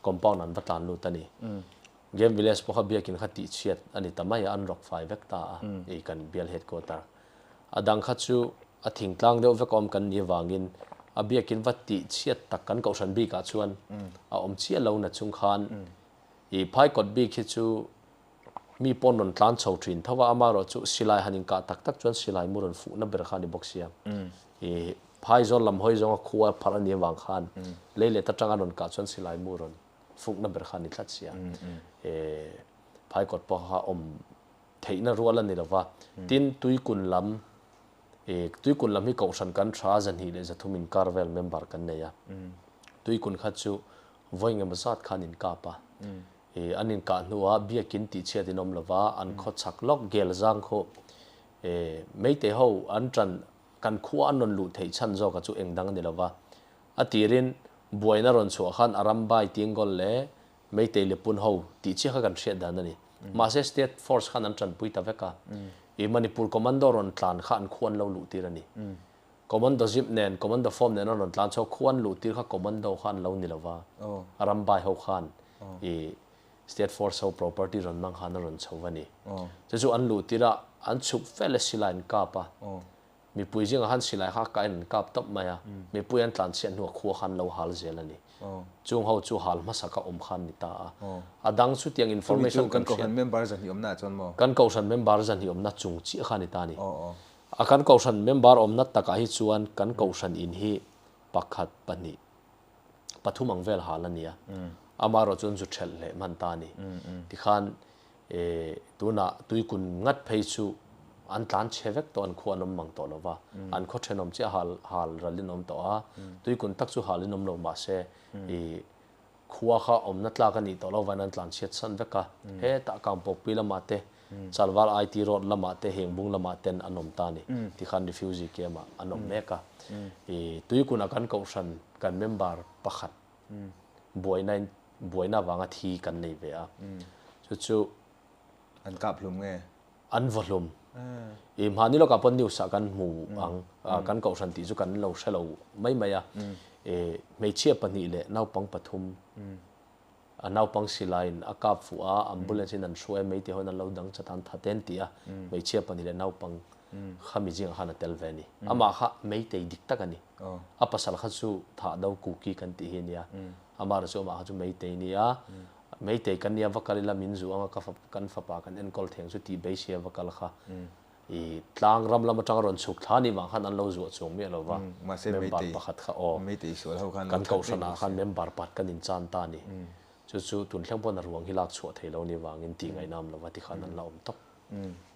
compound an va tlan lut a ni. Game Village pawh kha biakin kha tihchhiat a ni ta mai a, an rawk fai vek ta a, i kan bial headquarter. A dang kha chu a thingtlang deuh vek awm kan nih avangin a biakin va tihchhiat tak kan kohhran bikah chuan a awm chiah lo na chung khan i phaikawt bik hi chu Mi pawn rawn tlan chho thin tho a, amaherawh chu silai han inkah tak tak chuan silai mu rawn fuhna ber kha a ni bawk sia. I phaizawl lam hawi zawnga khua pharh a nih avang khan lei let atanga rawn kah chuan silai mu rawn fukna ber kha a ni tlat sia. I phaikawt pawh kha awm theihna rual a ni lo va. Tin, tuikun lam, i tuikun lam hi kohhran kan tha 203 inkar vel member kan nei a. Tuikun kha chu vawi engemaw zat khan inkap a. I an inkah hnuah biakin tihchhiat in awm lova, an khaw chak lawk gel zang khu i Meitei ho an tan kan khua an rawn luh theih chhan zawka chu eng dang a ni lova. A tirin buaina rawn chhuah khan a rambai Tingol leh Meitei Lepun ho tih chiah kha kan hriat dan a ni. Mahse State Force khan an tanpui ta vek a. I Manipur Commando rawn tlan kha an khua an lo luh tir a ni. Commando zip nen, Commando form nen an rawn tlan chho, khu an luh tir kha Commando kha an lo ni lova, a rambai ho khan i State Force ho property rawn hmang khan a rawn chho va ni. Chu chu an luh tir a, an chhuk fel e silai an kap a, mipui zingah khan silai kha a kain an kap tawp mai a, mipui an tlan chhiat hnuah khua khan lo hal zel a ni. Chung ho chu hal hmasa ka awm khan ni ta a. A dang chutiang information kan hriat. Kan Kohhran member zahnih awmna ah chuan maw? Kan Kohhran member zahnih awmna chung chiah kha ni ta a ni. A kan Kohhran member awmna takah hi chuan kan Kohhran in hi pakhat, pahnih, pathum ang vel hal a ni a. Amaherawh chuan zu thelh leh hman ta a ni. Tikhan tunah tuikun ngat phei chu an tlan chhe vek tawh, an khua an awm mang tawh lo va. An khaw thenawm chiah hal hal ralin awm tawh a, tuikun tak chu halin awm lo mahse Khua kha awmna tlak a nih tawh lo vain an tlan chhiat san vek a, hetah Kangpawkpui lamah te, Chalvar IT Road lamah te, Hengbung lamah ten an awm ta a ni. Tikhan refugee camp ah an awm mek a. I Tuikuna kan kohhran kan member pakhat buaina in buaina avanga thi kan nei ve a. Chu chu. An kap hlum nge? An vaw hlum. I hmani lawkah pawh news ah kan hmu ang, kan kohhran tih chu kan lo hre lo mai mai a. I hmeichhia pahnih leh naupang pathum a naupang silaiin a kap fuh a, ambulance in an hruai a, meitei hoin an lo dang chat a, an that en tih a, hmeichhia pahnih leh naupang kha mi zingah khan a tel ve a ni. Amah kha meitei dik tak a ni. A pasal kha chu thah do kuki kan tih hi a nia. Amah erawh chu amah kha chu meitei a ni a. Meitei kan nia va kal ila min zu anga ka kan fapa kan enkawl theng chu tih beisei a va kal kha i tlang ram lam atanga rawn chhuk thla nih vang khan an lo zuah chuang miah lo va, member pakhat kha aw kan kohhran ah khan member pakhat kan in chan ta a ni. Chu chu tun thleng pawn a ruang hi lak chhuah thei lo ni vangin tih ngaihna awm lo va tikhan an la awm tawp.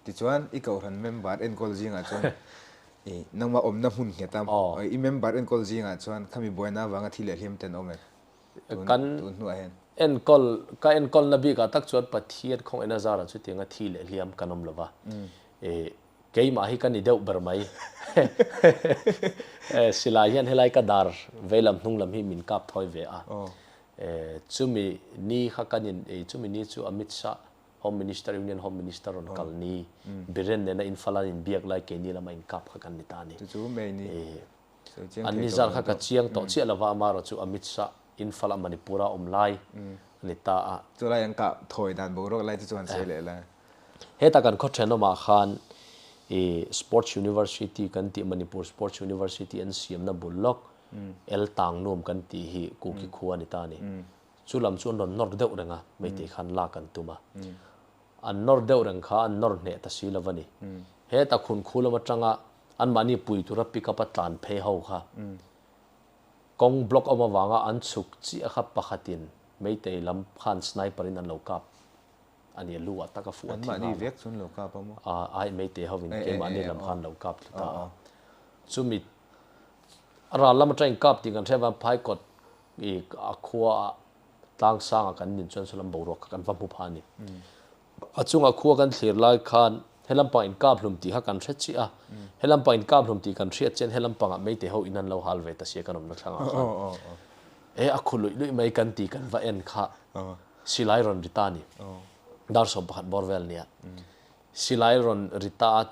Tichuan i kohhran member enkawl zingah chuan i nangmah awmna hmun nghet a, i member enkawl zingah chuan khami buaina avanga thi leh hliam ten awm em? Kan enkawl, ka enkawlna bikah tak chuan Pathian khawngaihna zarah chutianga thi leh hliam kan awm lova, e keimah hi ka ni deuh ber mai. E silai hian helai ka dar veilam hnung lam hi min kap thawi ve a, e chumi ni kha kan in, e chumi ni chu Amit Shah Home Minister, Union Home Minister rawn kal ni, Biren nena Imphal an inbiak lai keini lama inkap kha kan ni ta a ni. E. An ni zar kha ka chiang tawh chiah lova amarawh chu Amit Shah Imphal a Manipur a awm lai a ni ta a. Chu lai an kah thawi dan boruak lai te chu han sawi leh la. Heta kan khaw thenawmah khan i Sports University kan tih Manipur Sports University an siamna bul lawk El Tang Nuam kan tih hi Kuki khua a ni ta a ni. Chu lam chu an rawn nawr deuh reng a, Meitei khan lak an tum a. An nawr deuh reng kha an nawr hneh ta si lo a ni. Heta khun khu lam atanga anmahni pui tura pick up a tlan phei ho kha kawng block awm avanga an chhuk chiah kha pakhatin Meitei lam khan sniper in an lo kap a ni, a lu ah tak a fuh a thi nghal a. Anmahni vek chu an lo kap a maw? Ai Meitei hovin keimahni lam khan an lo kap thlu ta a. Chumi a ral lam atangin kap tih kan hriat avang Phaikawt i a khua ah Tlang sangah kan nin chuan saw lam boruak kha kan va hmu pha a ni. A chungah khua kan thlir lai khan he lampang inkap hlum tih kha kan hre chiah a, he lampang inkap hlum tih kan hriat chian he lampangah Meitei ho in an lo hal ve ta sia kan awmna thlangah khan e a khu luih luih mai kan ti kan va en kha silai rawn ri ta a ni. Dar 11 bawr vel nia silai rawn ri ta a.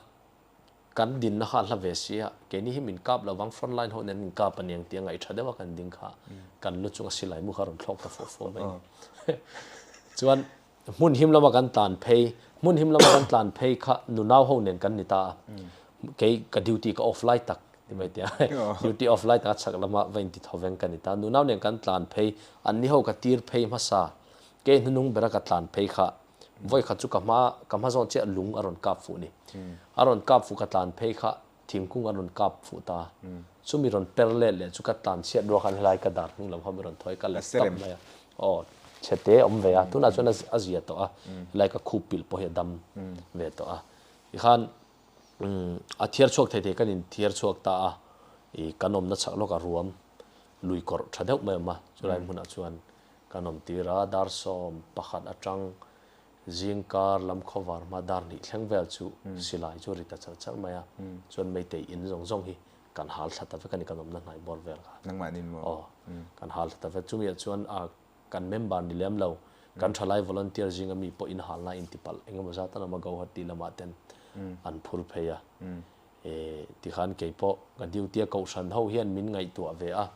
Kan dinna kha a hla ve si a, keini hi min kap lovang front line ho nen min kap a niang tih a ngaih tha deuh a kan ding kha kan lu chunga silai mu kha rawn thlawk ta fawh fawh mai a ni. Chuan hmun him lama kan tlan phei, hmun him lama kan tlan phei kha nunau ho nen kan ni ta a, kei ka duty ka off lai tak ti mai tia duty off lai tak a chhak lama va inti tho veng ka ni ta, nunau nen kan tlan phei, anni ho ka tir phei hmasa, kei hnunung bera ka tlan phei kha Vawi khat chu ka hma ka hma zawn chiah lung a rawn kap fuh ni. A rawn kap fuh ka tlan phei kha thingkung a rawn kap fuh ta. Chumi rawn per let leh chu ka tlan chhiat ruak khan helai ka dar hnung lam kha mi rawn thawi ka let tap mai a. Aw chhe te a awm ve a, tunah chuan a zia tawh a, helai ka khup pilh pawh hi a dam ve tawh a. Tikhan a thiar chhuak thei thei kan in thiar chhuak ta a, ih kan awmna chhak lawk a ruam lui kawrh tha deuh mai a awm a, chulai hmunah chuan Kan awm tir a, dar 11 atang zingkar lam khawvar hma dar hnih thleng vel chu silai chu ri ta char char mai a, chuan Meitei in zawng zawng hi kan hal thla ta vek a ni, kan awmna hnai bawr vel kha. Nangmah nin maw? Aw, kan hal thla ta vek. Chumiah chuan a kan member ni lem lo, kan thalai volunteer zinga mi pawh inhalna intipalh eng emaw zat an awm a, Gauhati lamah ten an phur phei a. E, tikhan keipawh ka duty a kohhran ho hian min ngaihtuah ve a.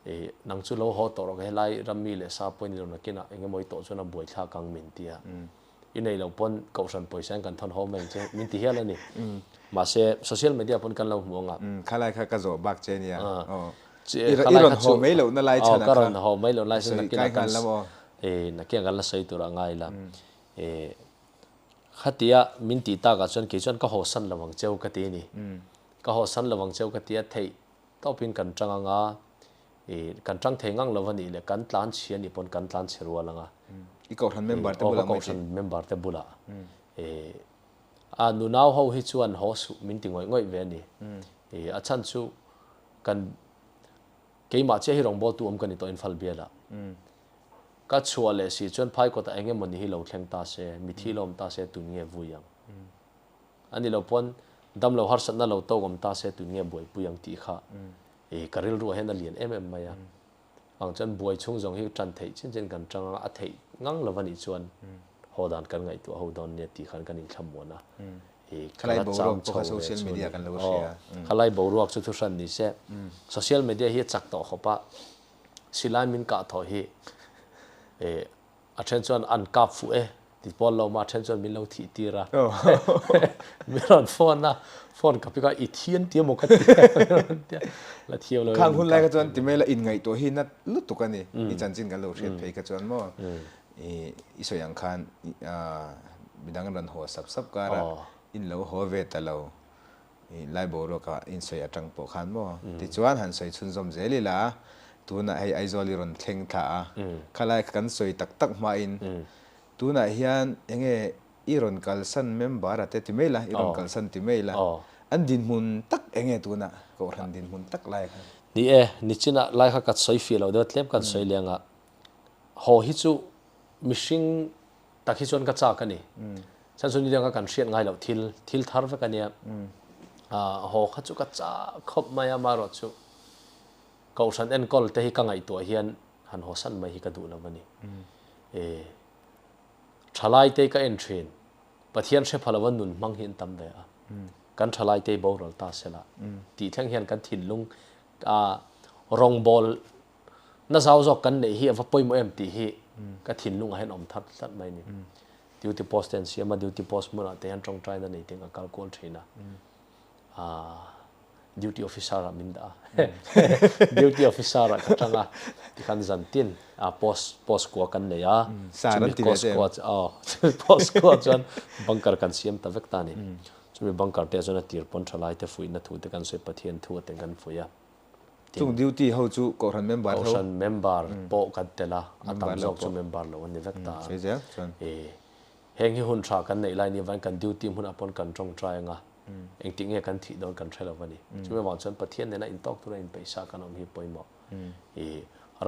E, nang chu lo haw tawh rawh, helai ram mi leh sa pawhin i lo nakinah eng emaw i tawh chuan a buaithlak ang min ti a. I nei lo pawn kohhran pawisa hian kan thawn haw mai ang che, min ti hial a ni. Mahse, social media pawn kan lo hmu ang a. Khalai kha ka zawh bak che nia. Aw. I rawn haw mai lohna lai chhan a kha. Ka rawn haw mai lohna lai chhan nakinah kan, e, nakinah kan la sawi tur a ngai la. E, khatia min tih takah chuan kei chuan ka haw san lo ang cheu ka ti a ni. Ka haw san lo ang cheu ka ti a, theih Tawpin kan tang anga, i kan tang thei ngang lo a nih leh kan tlan chhi a nih pawn kan tlan chhe rual anga. I kohhran member te bulah mai chi. Member te bulah. I a nunau ho hi chuan haw suh min ti ngawih ngawih ve a ni. I a chhan chu kan keimah chiah hi rawngbawltu awm ka ni tawh Imphal bialah. Ka chhuah leh si chuan phai kawtah eng emaw ni hi lo thleng ta se, mithi lo awm ta se tun nge vui ang. A ni lo pawn damlo harsatna lo tawk awm ta se tun nge buaipui ang tih kha i ka rilruah hian a lian em em mai a. Ang chuan buai chhung zawng hi tan theih chin chin kan tang a, a theih ngang lo a nih chuan haw dan kan ngaihtuah ho dawn nia tih khan kan inthlammuan a. I ka la cham chho ve chu ni. Aw, khalai boruak chu thuhran ni se. Social media hi a chak tawh khawp a, silai min kah thawh hi i A then chuan an kap fuh e ti pawl lo ma, a then chuan min lo thih tir a. Min rawn phone a, phone ka pick a, i thi an ti emaw ka ti a, la thiam lo. Khang hun lai kha chuan ti mai la inngaihtuah hi nat lutuk a ni, i chanchin kan lo hriat phei kha chuan maw. I sawi ang khan midang an rawn haw sap sap kar a, in lo haw ve ta lo. Lai boruaka in sawi atang pawh khan maw? Tichuan han sawi chhunzawm zel ila, tunah hei Aizawl i rawn thleng thla a, khalai kha kan sawi tak tak hmain tunah hian enge i rawn kalsan member a te ti mai la, i rawn kalsan ti mai la, an dinhmun tak enge tunah Kohhran dinhmun tak lai khan? Ni e, nichinah lai kha ka sawi fih loh deuh a, tlem kan sawi leng a, haw hi chu mihring tak hi chuan ka chak a ni. Chhan chu nidang a kan hriat ngai loh thil, thil thar vek a nia. Haw kha chu ka chak khawp mai a, amaherawh chu Kohhran enkawl te hi ka ngaihtuah hian han haw san mai hi ka duh lo a ni. Thalai te ka en thin, Pathian hre pha lova nun hmang hi an tam ve a. Kan thalai te hi boral ta sela tih thleng hian kan thinlung rawngbawl Na zau zawk kan neih hi a va pawimawh em tih hi ka thinlungah hian awm thar tlat mai a ni. Duty post te an siam a, duty post hmunah te hian tawngtaina nei ting a kal kual thin a. Duty officer ah min dah a. Duty officer ah ka tang a, tikhan zan tin post post kua kan nei a, chumi post kua chumi post kua chuan bunker kan siam ta vek ta a ni. Chumi bunker te ah chuan a tir pawn tha lai te fuihna thu te kan sawi Pathian thu a ten kan fuih a. Chung duty ho chu Kohhran member ho. Kohhran member pawh kan tel a, a tam zawk chu member lo an ni vek ta a. Sawi zel chuan. Heng hi hun tha kan neih lai ni avangin kan duty hmunah pawn kan tawngtai ang a, engtik nge kan thih dawn kan hre lo a ni. Chumi avang chuan Pathian nena intawk tura inpeihsa kan awm hi pawimawh.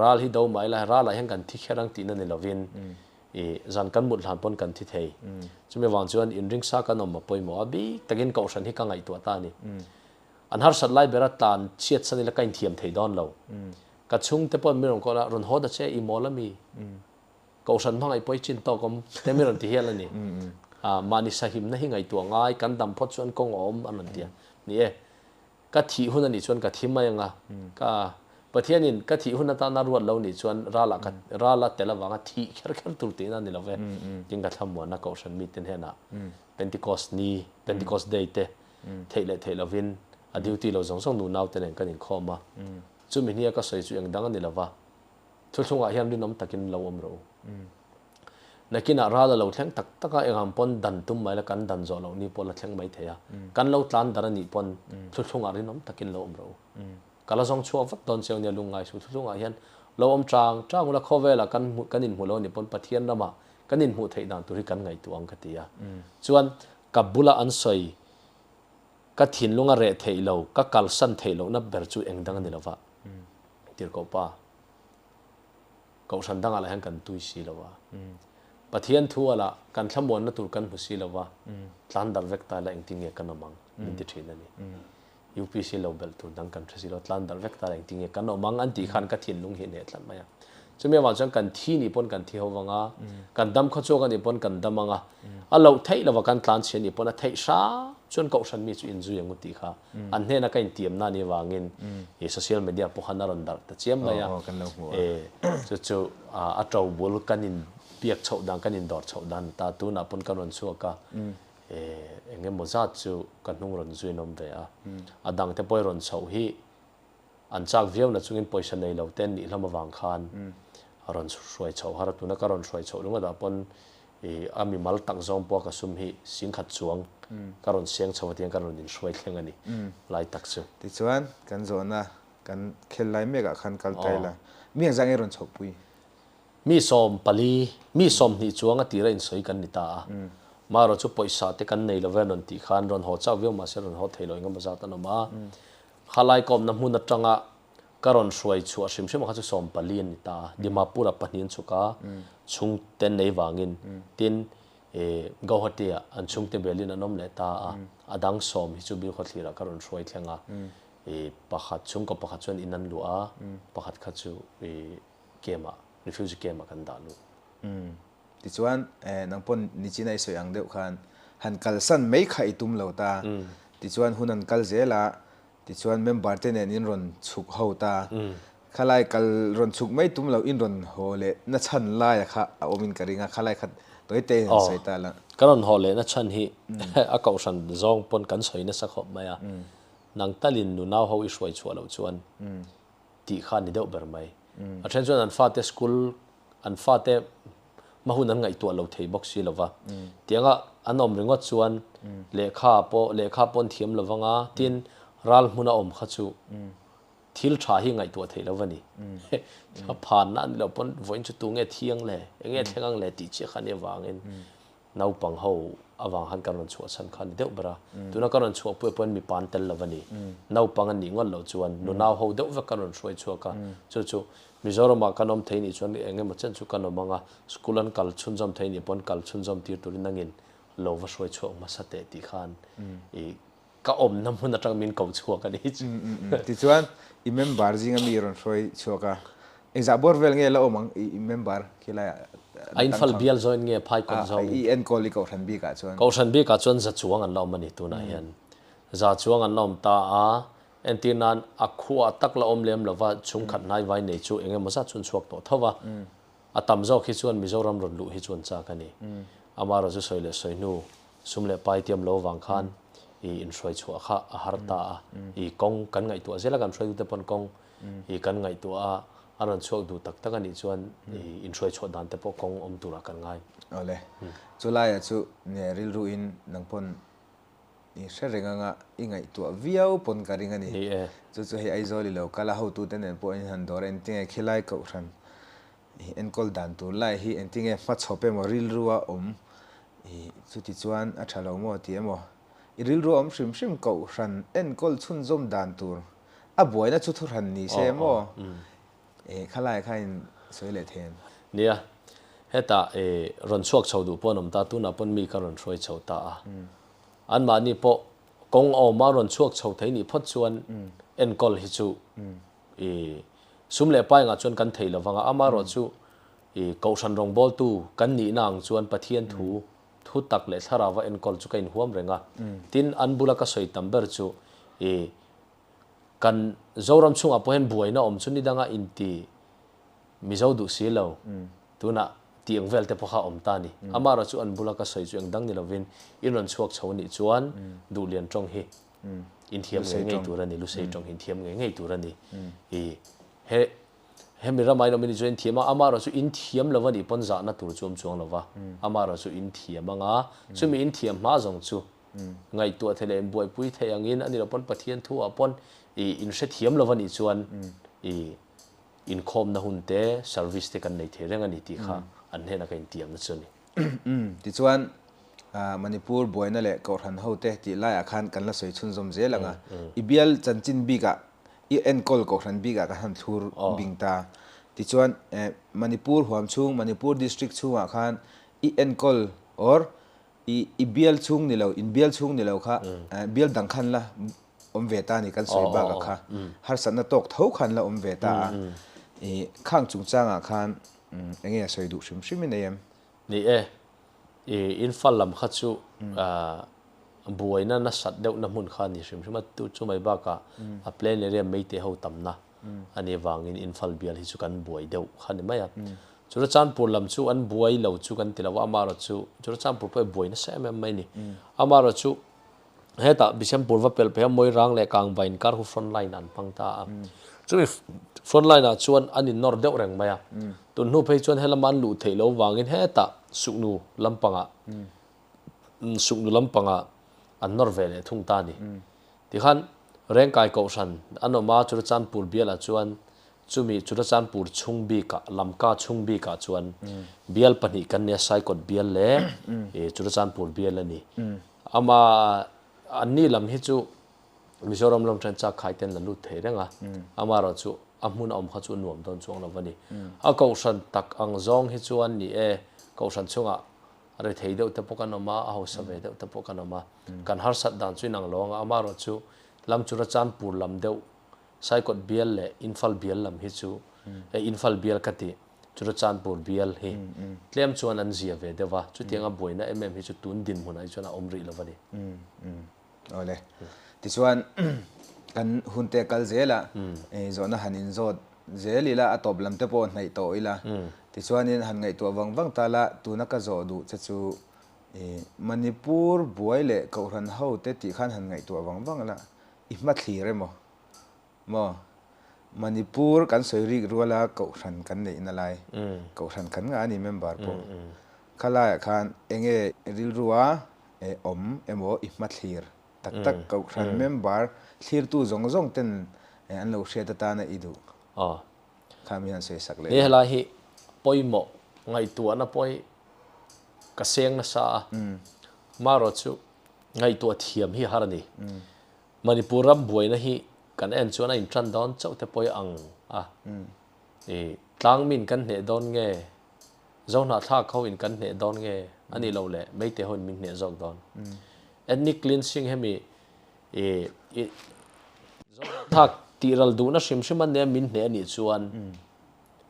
Ral hi do mai la, ralah hian kan thi kher ang tihna ni lovin zan kan mut hlan pawn kan thi thei. Chumi avang chuan inringsa kan awm a pawimawh a, bik takin Kohhran hi ka ngaihtuah ta a ni. An harsat lai bera tlan chhiat san ila ka inthiam thei dawn lo. Ka chhungte pawh min rawn call a, rawn haw ta che, i mawl ami? Kohhran hmangaih pawh i chin tawk awm te min rawn ti hial a ni. Mahni sahimna hi ngaihtuah ngai, kan dam phawt chuan kawng a awm an rawn ti a. Ni e, ka thih hun a nih chuan ka thi mai ang a, ka Pathianin ka thih hun atana ruat lo nih chuan rala ka rala tel avanga thih kher kher tur tihna a ni lo ve. Tin ka thlamuanna Kohhran mite hnenah Pentecost ni, Pentecost Day te Theih leh theih lovin a duty lo zawng zawng nu naute nen kan inkhawm a. Chumi hnia ka sawi chu eng dang a ni lova, thuthlungah hian rinawm takin lo awm rawh u. Nakinah ral a lo thleng tak tak a, engang pawn dan tum mai la kan dan zawh loh ni pawh la thleng mai thei a. Kan lo tlan dar a nih pawn thuthlungah rinawm takin lo awm rawh u. Ka la zawng chhuak vat dawn cheu nia lungngai su thuthlungah hian lo awm chang chang ula khawvelah kan kan inhmu lo a nih pawn Pathian ramah kan inhmuh theih dan tur hi kan ngaihtuah ang ka ti a. Chuan Ka bula an sawi, ka thinlung a reh theih lo, ka kalsan theih lohna ber chu eng dang a ni lova. Tirhkoh pa, Kohhran dangah lah hian kan tui si lo a. Pathian thu ah lah kan thlamuanna tur kan hmu si lo va, tlan darh vek ta ila engtin nge kan awm ang? Min ti thin a ni. UPC lo belh tur dang kan hre si lo, tlan darh vek ta ila engtin nge kan awm ang? An tih khan ka thinlung hi a hneh tlat mai a. Chumi avang chuan kan thi nih pawn kan thi ho vang a, kan dam khaw chhuak a nih pawn kan dam ang a, a loh theih lova kan tlan chhia nih pawn a theih hram chuan Kohhran mi chu inzui ang u tih kha an hnena ka intiamna a nih avangin i social media pawh khan a rawn darh ta chiam mai a, chu chu a to bul kan in biak chhoh dan kan indawr chhoh dan ta tunah pawn kan rawn chhuak a, eng emaw zat chu ka hnung rawn zui an awm ve a, a dangte pawh i rawn chhoh hi An chak viau na chungin pawisa nei lo te an nih hlawm avang khan a rawn hruai chhoh har a, tuna ka rawn hruai chhoh ringawt ah pawn i a mimal tak zawng pawh ka sum hi singkhat chuang ka rawn seng chho atiang ka rawn inhruai thleng a ni lai tak chu. Tichuan kan zawhna kan khel lai mek ah khan kal ta ila, mi engzah nge rawn chhohpui? Mi 14, mi 20 chuang a tira insawi kan ni ta a. Marawh chu pawisa te kan nei lo ve an rawn tih khan rawn haw chauh viau mahse rawn haw thei lo engemaw zat an awm a. Khalai kawmna hmun atanga ka rawn hruai chhuah hrim hrim kha chu 14 an ni ta a. Dimapur ah pahnih an chhuk a, chhungte an nei vangin. Tin, Guwahati ah an chhungte belin an awm leh ta a. A dang 10 hi chu Bilkhawthlir ah ka rawn hruai thleng a. Pakhat, chhungkaw pakhat chuan in an luah a, pakhat kha chu camp ah, refugee camp ah kan dah lut. Tichuan, nang pawn nichina i sawi ang deuh khan han kalsan mai kha i tum lo ta. Tichuan hun an kal zel a, tichuan member te nen in rawn chhuk ho ta. Khalai kal rawn chhuk mai tum lo in rawn haw leh na chhan laia kha a awm in ka ring a, khalai kha tawi te in han sawi ta la. Ka rawn haw leh na chhan hi a kohhran zawng pawn kan sawi nasa khawp mai a, nang talin nunau ho i hruai chhuah loh chuan tih kha a ni deuh ber mai. A then chuan an fate school, an fate. Hma hun an ngaihtuah lo thei bawk si lo va. Tianga an awm ringawt chuan lehkha pawh lehkha pawh an thiam lo vang a, tin ral hmuna awm kha chu thil tha hi ngaihtuah theih lo va ni. A phanna a ni lo pawn vawiin chu tunge thiang le, enge thleng ang le tih chiah kha a nih avangin Naupang ho avang khan kan rawn chhuah chhan kha a ni deuh ber a. Tuna kan rawn chhuah puia pawhin mipa an tel lo a ni. Naupang an nih ngawt loh chuan nunau ho deuh vek kan rawn hruai chhuak a. Chu chu Mizoramah kan awm thei nih chuan eng emaw chen chu kan awm ang a, school an kal chhunzawm thei nih pawn kal chhunzawm tir turin nangin lo va hruai chhuak hmasa teh tih khan i ka awmna hmun atang min ko chhuak a ni chu. Tichuan i member zinga mi rawn hruai chhuak a, engzah bawr vel nge la awm ang i member khi laiah A infal bial zawin nge phai kawt zawngin? I enkawl i kohhran bikah chuan. Kohhran bikah chuan za chuang an la awm a ni tunah hian. Za chuang an la awm ta a, entir nan a khuah tak la awm lem lova chhungkhat hnai vai nei chu eng emaw zat chu an chhuak tawh tho va. A tam zawk hi chuan Mizoram rawn luh hi chuan chak a ni. Amaherawhchu chu sawi leh sawi hnu sum leh pai tiam lo vang khan i inhruai chhuah kha a har ta a. I kawng kan ngaihtuah zel a, kan hruaitute pawn kawng i kan ngaihtuah a, a rawn chhuak duh tak tak a nih chuan i inhruai chhuah dan te pawh kawng awm turah kan ngai. Awle, chulaiah chu rilruin nang pawn I hre reng anga i ngaihtuah viau pawn ka ring a ni. Ni e. Chu chu hei Aizawl i lo kal a, hotute nen pawh in han dawr a, engtinge khilai kohhran i enkawl dan tur lai hi engtinge hmachhawp emaw rilrua awm i chuti chuan a tha lo maw ti emaw i rilrua awm hrim hrim kohhran enkawl chhunzawm dan tur a buaina chu thuhran ni se maw i khalai kha in sawi leh thei em? Nia, hetah i rawn chhuak chho duh pawh an awm ta, tunah pawn mi ka rawn hruai chho ta a. Anmahni pawh kawng a awm a, rawn chhuak chho thei nih phawt chuan enkawl hi chu i sum leh pai angah chuan kan thei lo vang a, amaherawhchu i kohhran rawngbawltu kan nihna ang chuan Pathian thu thu tak leh thlarauva enkawl chu ka inhuam reng a. Tin, an bula ka sawi tam ber chu i kan Zoram chhungah pawh hian buaina awm chu ni danga inti Mizo duh si lo, tunah tih ang vel te pawh kha a awm ta a ni. Amaherawh chu an bula ka sawi chu eng dang ni lovin in rawn chhuak chho anih chuan Duhlian tawng hi inthiam ngei ngei tur a ni, Lusei tawng hi inthiam ngei ngei tur a ni. I he hemi ramah in awm anih chuan inthiam a, amaherawh chu inthiam lo anih pawn zahna tur chu awm chuang lo va, amaherawh chu inthiam anga chumi inthiam hma zawng chu ngaihtuah theih leh inbuaipui theih angin a ni lo pawn Pathian thu ah pawn i inhrethiam lo anih chuan i Inkhawmna hun te, service te kan nei thei reng a ni tih kha an hnenah ka intiamna chu a ni. Tichuan, Manipur buaina leh Kohhran hote tih laiah khan kan la sawi chhunzawm zel ang a. I bial chanchin bikah, i enkawl Kohhran bikah kan han thlur bing ta. Tichuan, Manipur huam chhung, Manipur District chhungah khan i enkawl or I i bial chhung ni lo, in bial chhung ni lo kha bial dang khan la awm ve ta a ni kan sawi bakah kha harsatna tawk tho khan la awm ve ta a. I khang chungchangah khan eng nge a sawi duh hrim hrim i nei em? Ni e, i infal lam kha chu buaina nasat deuhna hmun kha a ni hrim hrim a, tu chu mai bakah a plain area meite ho tamna a nih avangin infal bial hi chu kan buai deuh kha a ni mai a. Churachandpur lam chu an buai lo chu kan ti lo a, amaherawh chu Churachandpur pawh hi buai nasa em em mai a ni. Amaherawh chu hetah Bisempur va pelh phei a Moirang leh Kangba inkar khu front line an hmang ta a. Chumi front line ah chuan an innawr deuh reng mai a. Tun hnu phei chuan helama an luh theih loh vangin hetah Suknu lampangah Suknu lampangah an nawr ve leh thung ta a ni. Tikhan Rengkai Kohhran an awm a, Churachandpur bialah chuan chumi Churachandpur chhung bikah, Lamka chhung bikah chuan bial pahnih kan nia, Saikawt bial leh Churachandpur bial a ni. Ama anni lam hi chu Mizoram lam then chak khai ten la lut thei reng a, amaherawh chu a hmun a awm kha chu a nuam dawn chuang lo va ni. A Kohhran tak ang zawng hi chuan ni e, Kohhran chungah A rethei deuh te pawh kan awm a, a hausa ve deuh te pawh kan awm a. Kan harsat dan chu inang lo ang a, amaherawh chu lam chu Rachanpur lam deuh, Saikawt bial leh Infal bial lam hi chu, eh Infal bial ka tih, chu Rachanpur bial hi tlem chuan an zia ve deuh a, chutianga buaina em em hi chu tun dinhmunah hi chuan a awm rih lo a ni. Awle. Tichuan kan hun te kal zel a, zawhna han inzawt zel ila, a tawp lam te pawh hnaih tawh ila. Tichuanin han ngaihtuah vang vang ta la, tuna ka zawh duh che chu Manipur buai leh Kohhran ho te tih khan han ngaihtuah vang vang la, i hmathlir emaw? Maw? Manipur kan sawi rik ruala kohhran kan neihna lai, kohhran kan ngah a ni member pawh. Khalaiah khan enge rilrua awm emaw i hmathlir tak tak kohhran member thlirtu zawng zawng ten an lo hriat atana i duh kha mi han sawi sak leh Ni helai hi pawimawh ngaihtuahna pawh ka seng nasa a, marawh chu ngaihtuah thiam hi har a ni. Manipur ram buaina hi kan en chuan a intan dawn chauh te pawh ang a, i tlangmin kan hneh dawn nge, Zohnahthlak ho in kan hneh dawn nge a nih loh leh Meitei ho in min hneh zawk dawn. Ethnic cleansing hemi i i Zohnahthlak tihral duhna hrim hrim an nia min hneh a nih chuan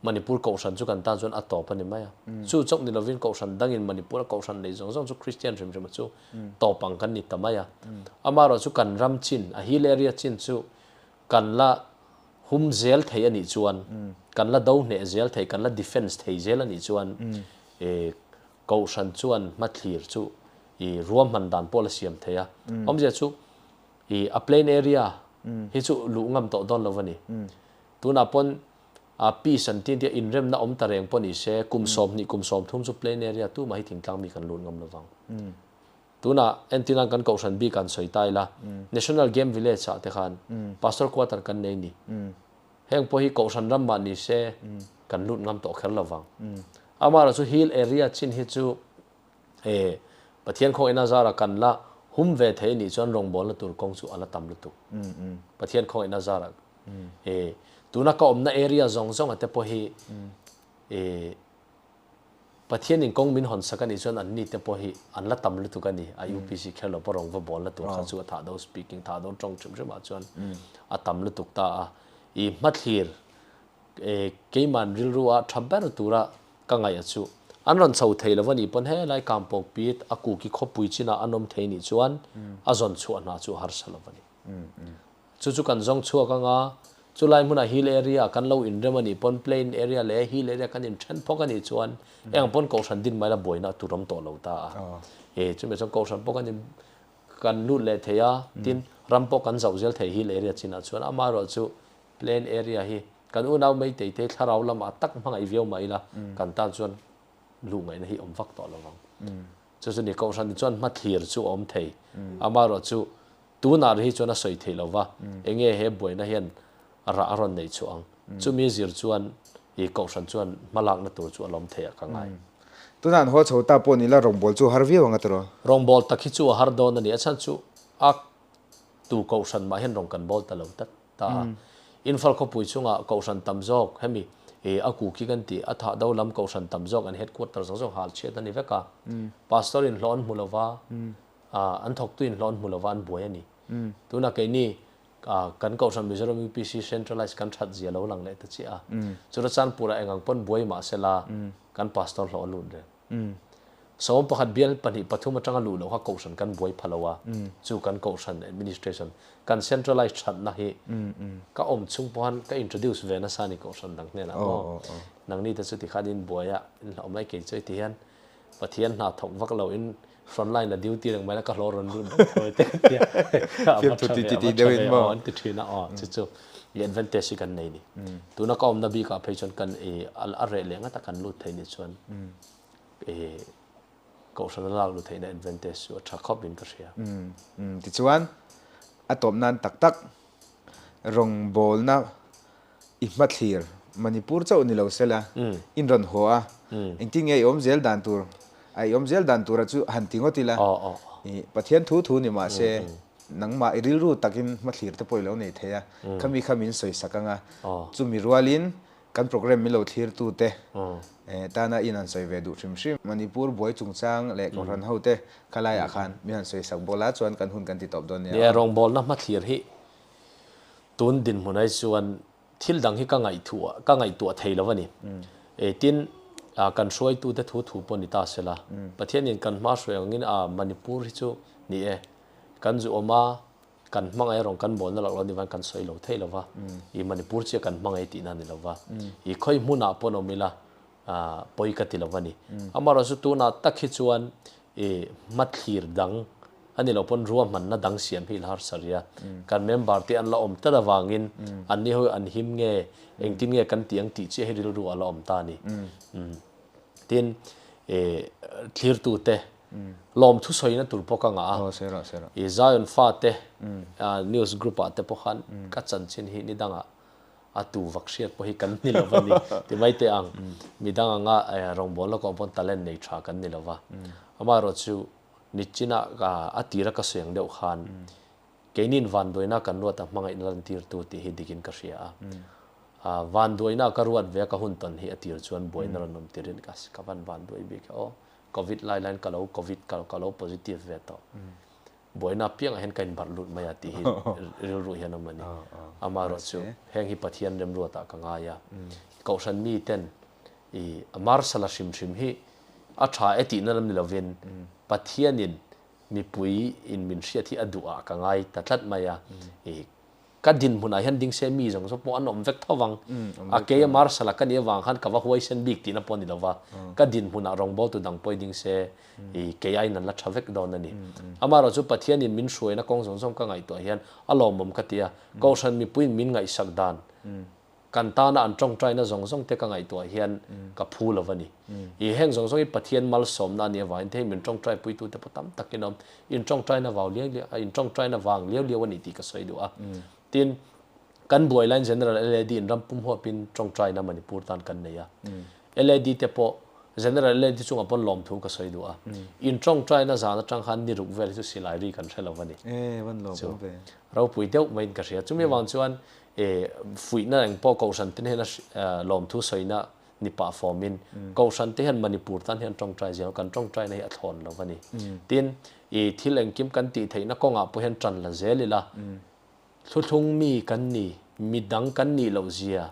Manipur kohhran chu kan tan chuan a tawp a ni mai a. Chu chauh ni lovin kohhran dangin Manipur-a kohhran nei zawng zawng chu Kristian hrim hrima chu tawp ang kan ni ta mai a. Amaherawh chu kan ram chin, a hill area chin chu kan la hum zel thei a nih chuan, kan la do hneh zel thei, kan la defence thei zel a nih chuan kohhran chuan hmathlir chu i ruahman dan pawh la siam thei a. Awmzia chu i a plain area hi chu luh ngam tawh dawn lo a ni. Tunah pawn a peace an ti tia inremna awm ta reng pawh ni se, kum 20 kum 30 chu plain area tumah hi thingtlang mi kan lut ngam lovang. Tunah entirnan kan kohhran bik an sawi ta ila, National Game Village ah te khan Pastor Quarter kan nei ni. Heng pawh hi kohhran ram mah ni se kan lut ngam tawh kher lovang. Amaherawhchu chu hill area chin hi chu e Pathian khawngaihna zara kan la hum ve thei anih chuan rawngbawlna tur kawng chu a la tam lutuk. Pathian khawngaihna zara e tuna ka awmna area zawng zawng ate pawh hi e Pathian in kawng min hawn sak anih chuan an ni te pawh hi an la tam lutuk a ni. A UPC kher lo pawh rawng va bawlna tur kha chu a thah do speaking thah do tawng hrim hrim ah chuan a tam lutuk ta a. I hmathlir e keiman rilru a tha ber tura Ka ngaih a chu. An rawn chho thei lo a nih pawn helai Kampawk pit a kuki khawpui chinah an awm thei nih chuan a zawn chhuah hna chu a harsa lo a ni. Chu chu kan zawng chhuak anga chulai hmunah hill area kan lo inrem a nih pawn plain area leh hill area kan inthen phawk a nih chuan eng pawn kohhran din mai la buaina a tur awm tawh lo ta a. E chumi chuan kohhran pawh kan in kan lut leh thei a, tin ram pawh kan zauh zel thei hill area chinah chuan amaherawh chu Plain area hi kan unau Meitei te thlarau lamah tak hmangaih viau mah ila kan tan chuan luh ngaihna hi awm vak tawh lo vang. Chu chu ni kohhran chuan hmathlir chu a awm thei. Amaherawh chu tunah ri hi chuan a sawi theih lo va, enge he buaina hian rah a rawn neih chhuah ang. Chumi zir chuan i kohhran chuan hmalakna tur chu a lawm thei ah ka ngai. Tunah an haw chho ta pawh ni la rawngbâwl chu a har viau ang a tiraw? Rawngbâwl tak hi chu a har dawn a ni. A chhan chu a tu kohhran mah hian rawng kan bawl ta lo tlat ta a. Imphal khawpui chungah kohhran tam zawk hemi ih a kuki kan tih a thah do lam kohhran tam zawk an headquarter zawng zawng hal chhiat a ni vek a. Pastor in hlawh an hmu lova, an thawktu in hlawh an hmu lova an buai a ni. Tunah keini kan kohhran Mizoram UPC centralize kan that zia lo lang leh ta chiah a. Churachandpur ah engang pawn buai mah sela kan pastor hlawh a lut reng. Sawm pakhat bial pahnih pathum atanga luh loh kha kohhran kan buai pha lo a, chu kan kohhran administration kan centralize thatna hi ka awm chung pawhan ka introduce ve nasa a ni kohhran dang hnenah maw. Nangni te chu tikhan in buai a, in hlauh mai kei chu heti hian Pathian hna thawk vak lo in front line a duty reng mai la ka hlawh rawn lut daih tho e te ka tia. A va tha ve, a va tha ve aw an ti thin a aw chu chu i advantage hi kan nei ni. Tuna ka awmna bikah phei chuan kan i a reh leh ngata kan lut thei nih chuan i kohhran a lak lut theihna advantage chu a tha khawp in ka hria. Tichuan a tawp nan tak tak rawngbawlna i hmathlir Manipur chauh ni lo sela in rawn haw a, engtin nge i awm zel dan tur a i awm zel dan tura chu han ti ngawt ila i Pathian thu thu ni mah se nangmah i rilru takin hmathlir te pawh i lo nei thei a, khami kha min sawi sak anga chumi rualin kan program min lo thlir tu te tana in han sawi ve duh hrim hrim. Manipur buai chungchang leh kohhran ho te khalaiah khan min han sawi sak bawlh a chuan kan hun kan ti tawp dawn nia. Nia rawngbawlna hmathlir hi Tun dinhmun ai chuan thil dang hi ka ngaihtuah ka ngaihtuah thei lo a ni. E tin, kan hruaitute thu thu pawh ni ta se la, Pathianin kan hma hruai angin a Manipur hi chu ni e, kan zu awm a, kan hmangaih erawh kan mawlna lak lo ni van kan sawi lo thei lo va, i Manipur chiah kan hmangaih tihna a ni lo va, i khawi hmunah pawn awm ila pawi ka ti lo a ni. Amaherawhchu tunah tak hi chuan i hmathlir dang. Ani lo pawn ruahmanna dang siam hi la harsa ria. Kan member te an la awm tlat avangin anni ho hi an him nge, engtin nge kan tih ang tih chiah hi rilru a la awm ta a ni. Tin, thlirtute lawmthu sawina tur pawh ka ngah a. I Zion fate news group ah te pawh khan ka chanchin hi ni dangah a tu vak hriat pawh hi kan ni lo va ni ti mai teh ang. Midang anga rawngbawlna kawng pawn talent nei tha kan ni lo va. Amaherawhchu Nichina a tira ka sawi ang deuh khan keinin vanduaina kan ruat a hmangaihna lantirtu tih hi dikin ka hria a. Vanduaina ka ruat ve a ka hun tawn hi a tir chuan buaina rawn awm tirin ka ka van vanduai bik e aw. Covid lai laiin ka lo covid ka lo positive ve tawh. Buaina apiangah hian ka inbarh lut mai a tih hi rilru hian awm a ni. Amaherawhchu heng hi Pathian remruatah ka ngai a. Kohhran miten i Marsala hrim hrim hi a tha e tihna lam ni lovin Pathianin mipui in min hriat hi a duh ah ka ngai ta tlat mai a. I ka dinhmunah hian ding se mi zawng zawng pawh an awm vek tho vang. A kei a Marsala ka nih avang khan ka va huaisen bik tihna pawh a ni lova, ka dinhmunah rawngbawltu dang pawh i ding se i kei aiin an la tha vek dawn a ni. Amaherawhchu Pathianin min hruaina kawng zawng zawng ka ngaihtuah hian a lawmawm ka ti a, Kohhran mipuiin min ngaihsak dan Kan tana an tawngtaina zawng zawng te ka ngaihtuah hian ka phu lo a ni. I heng zawng zawng hi Pathian malsawmna a nih avangin te hi min tawngtai puitute pawh tam takin a awm. In tawngtaina vau liau liau, in tawngtaina vang liau liau a ni tih ka sawi duh a. Tin, kan buai laiin General LAD in ram pum huapin tawngtaina Manipur tan kan nei a. LAD te pawh General LAD chungah pawn lawmthu ka sawi duh a. In tawngtaina zan atang khan ni ruk vel hi chu silai ri kan hre lo a ni. Chu ropui deuh maiin ka hria. Chumi avang chuan E fuihna eng pawh Kohhran te hnena lawmthu sawina ni pah fawmin Kohhran te hian Manipur tan hian tawngtai zel kan tawngtaina hi a thlawn lo a ni. Tin, i thil engkim kan tih theihna kawngah pawh hian tan la zel ila, thluthlung mi kan ni, midang kan nih loh zia,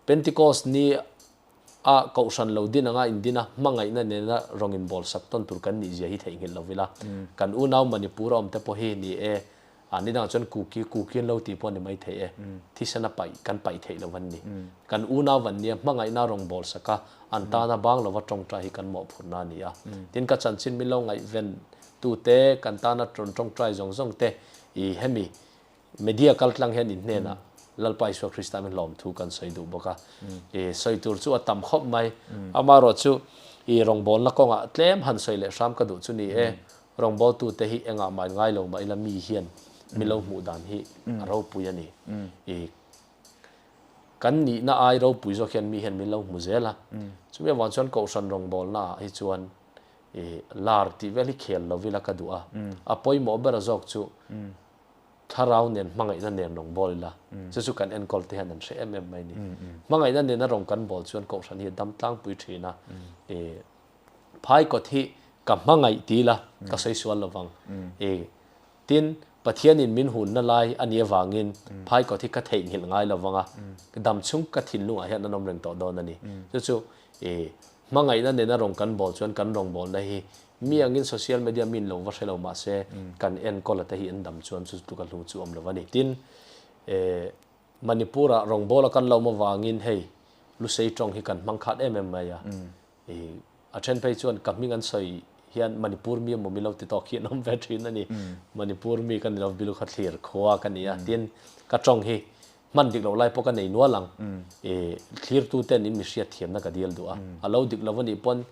Pentecost ni a Kohhran lo din anga indina hmangaihna nena rawng inbawl sak tawn tur kan nih zia hi theihnghilh lo ila, kan unau Manipur a awm te pawh hi ni e, A ni dangah chuan kuki, kuki an lo tih pawh a ni mai thei e. Thisen a paih, kan paih theih lo an ni. Kan unau an nia, hmangaihna rawn bawl sak a, an tana bang lova tawngtai hi kan mawhphurhna a ni a. Tin, ka chanchin min lo ngaihven tute, kan tana rawn tawngtai zawng zawng te, i hemi media kaltlang hian in hnenah Lalpa Isua Krista min hlawm thu kan sawi duh bawk a. I sawi tur chu a tam khawp mai. Amaherawhchu, i rawngbawlna kawngah tlem han sawi leh hram ka duh chu ni e. Rawngbawltute hi engah mah ngai lo mah ila mi hian mi lo hmuh dan hi a ropui a ni. I kan nihna ai ropui zawk hian mi hian min lo hmu zel a. Chumi avang chuan Kohhran rawngbawlna ah hi chuan i lar tih vel hi khel lo ila ka duh a. A pawimawh ber zawk chu thlarau nen hmangaihna nen rawn bawl ila chu chu kan enkawl te hian an hre em em mai a ni. Hmangaihna nena rawn kan bawl chuan Kohhran hi a dam tlangpui thin a. I Phai kawt hi ka hmangaih ti ila ka sawi sual lo vang. I tin, Pathianin min hunna lai a nih avangin phai kawt hi ka theihnghilh ngai lo vang a, dam chhung ka thinlungah hian an awm reng tawh dawn a ni. Chu chu i hmangaihna nena rawn kan bawl chuan kan rawngbawlna hi mi angin social media min lo va hre lo mah se kan enkawl ate hi an dam chuan chu tluk a hlu chu awm lo a ni. Tin, i Manipur-ah rawngbawla kan lo awm avangin hei Lusei tawng hi kan hmang khat em em mai a. I a then phei chuan ka hming an sawi hian Manipur mi emaw milo ti tawk hi an awm ve thin a ni. Manipur mi ka ni lo, bilu kha thlir khua ka ni a. Tin, ka tawng hi hman dik loh lai pawh ka nei nual ang. I thlirtu ten in mi hriat thiamna ka dil duh a. A lo dik lo a nih pawn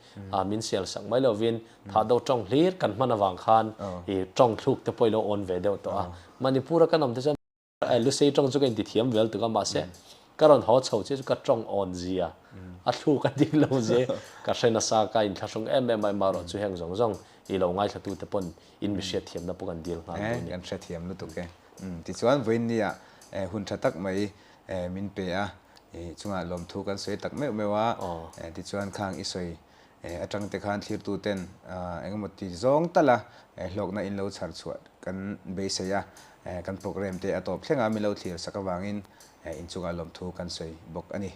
min sel sak mai lovin thah do tawng hlir kan hman avang khan i tawng thluk te pawh i lo awn ve deuh tawh a. Manipur a kan awm te chuan Lusei tawng chu ka intithiam vel tuk a, mahse ka rawn haw chho chiah chu ka tawng awn zia a thluk a ding lo zia ka hre nasa, ka inthlahrung em em a, emarawh chu heng zawng zawng i lo ngaithlatute pawn in mi hriatthiamna pawh kan dil nghal duh a ni. Kan hrethiam lutuk e. Tichuan vawiinnia hun tha tak mai min pe a, chungah lawmthu kan sawi tak meuh meuh a, tichuan khang i sawi Atang te khan thlirtu ten engemaw ti zawng tala hlawkna in lo chhar chhuah kan beisei a, kan program te a tawp thleng a, min lo thlir sak avangin inchungah lawmthu kan sawi bawk a ni.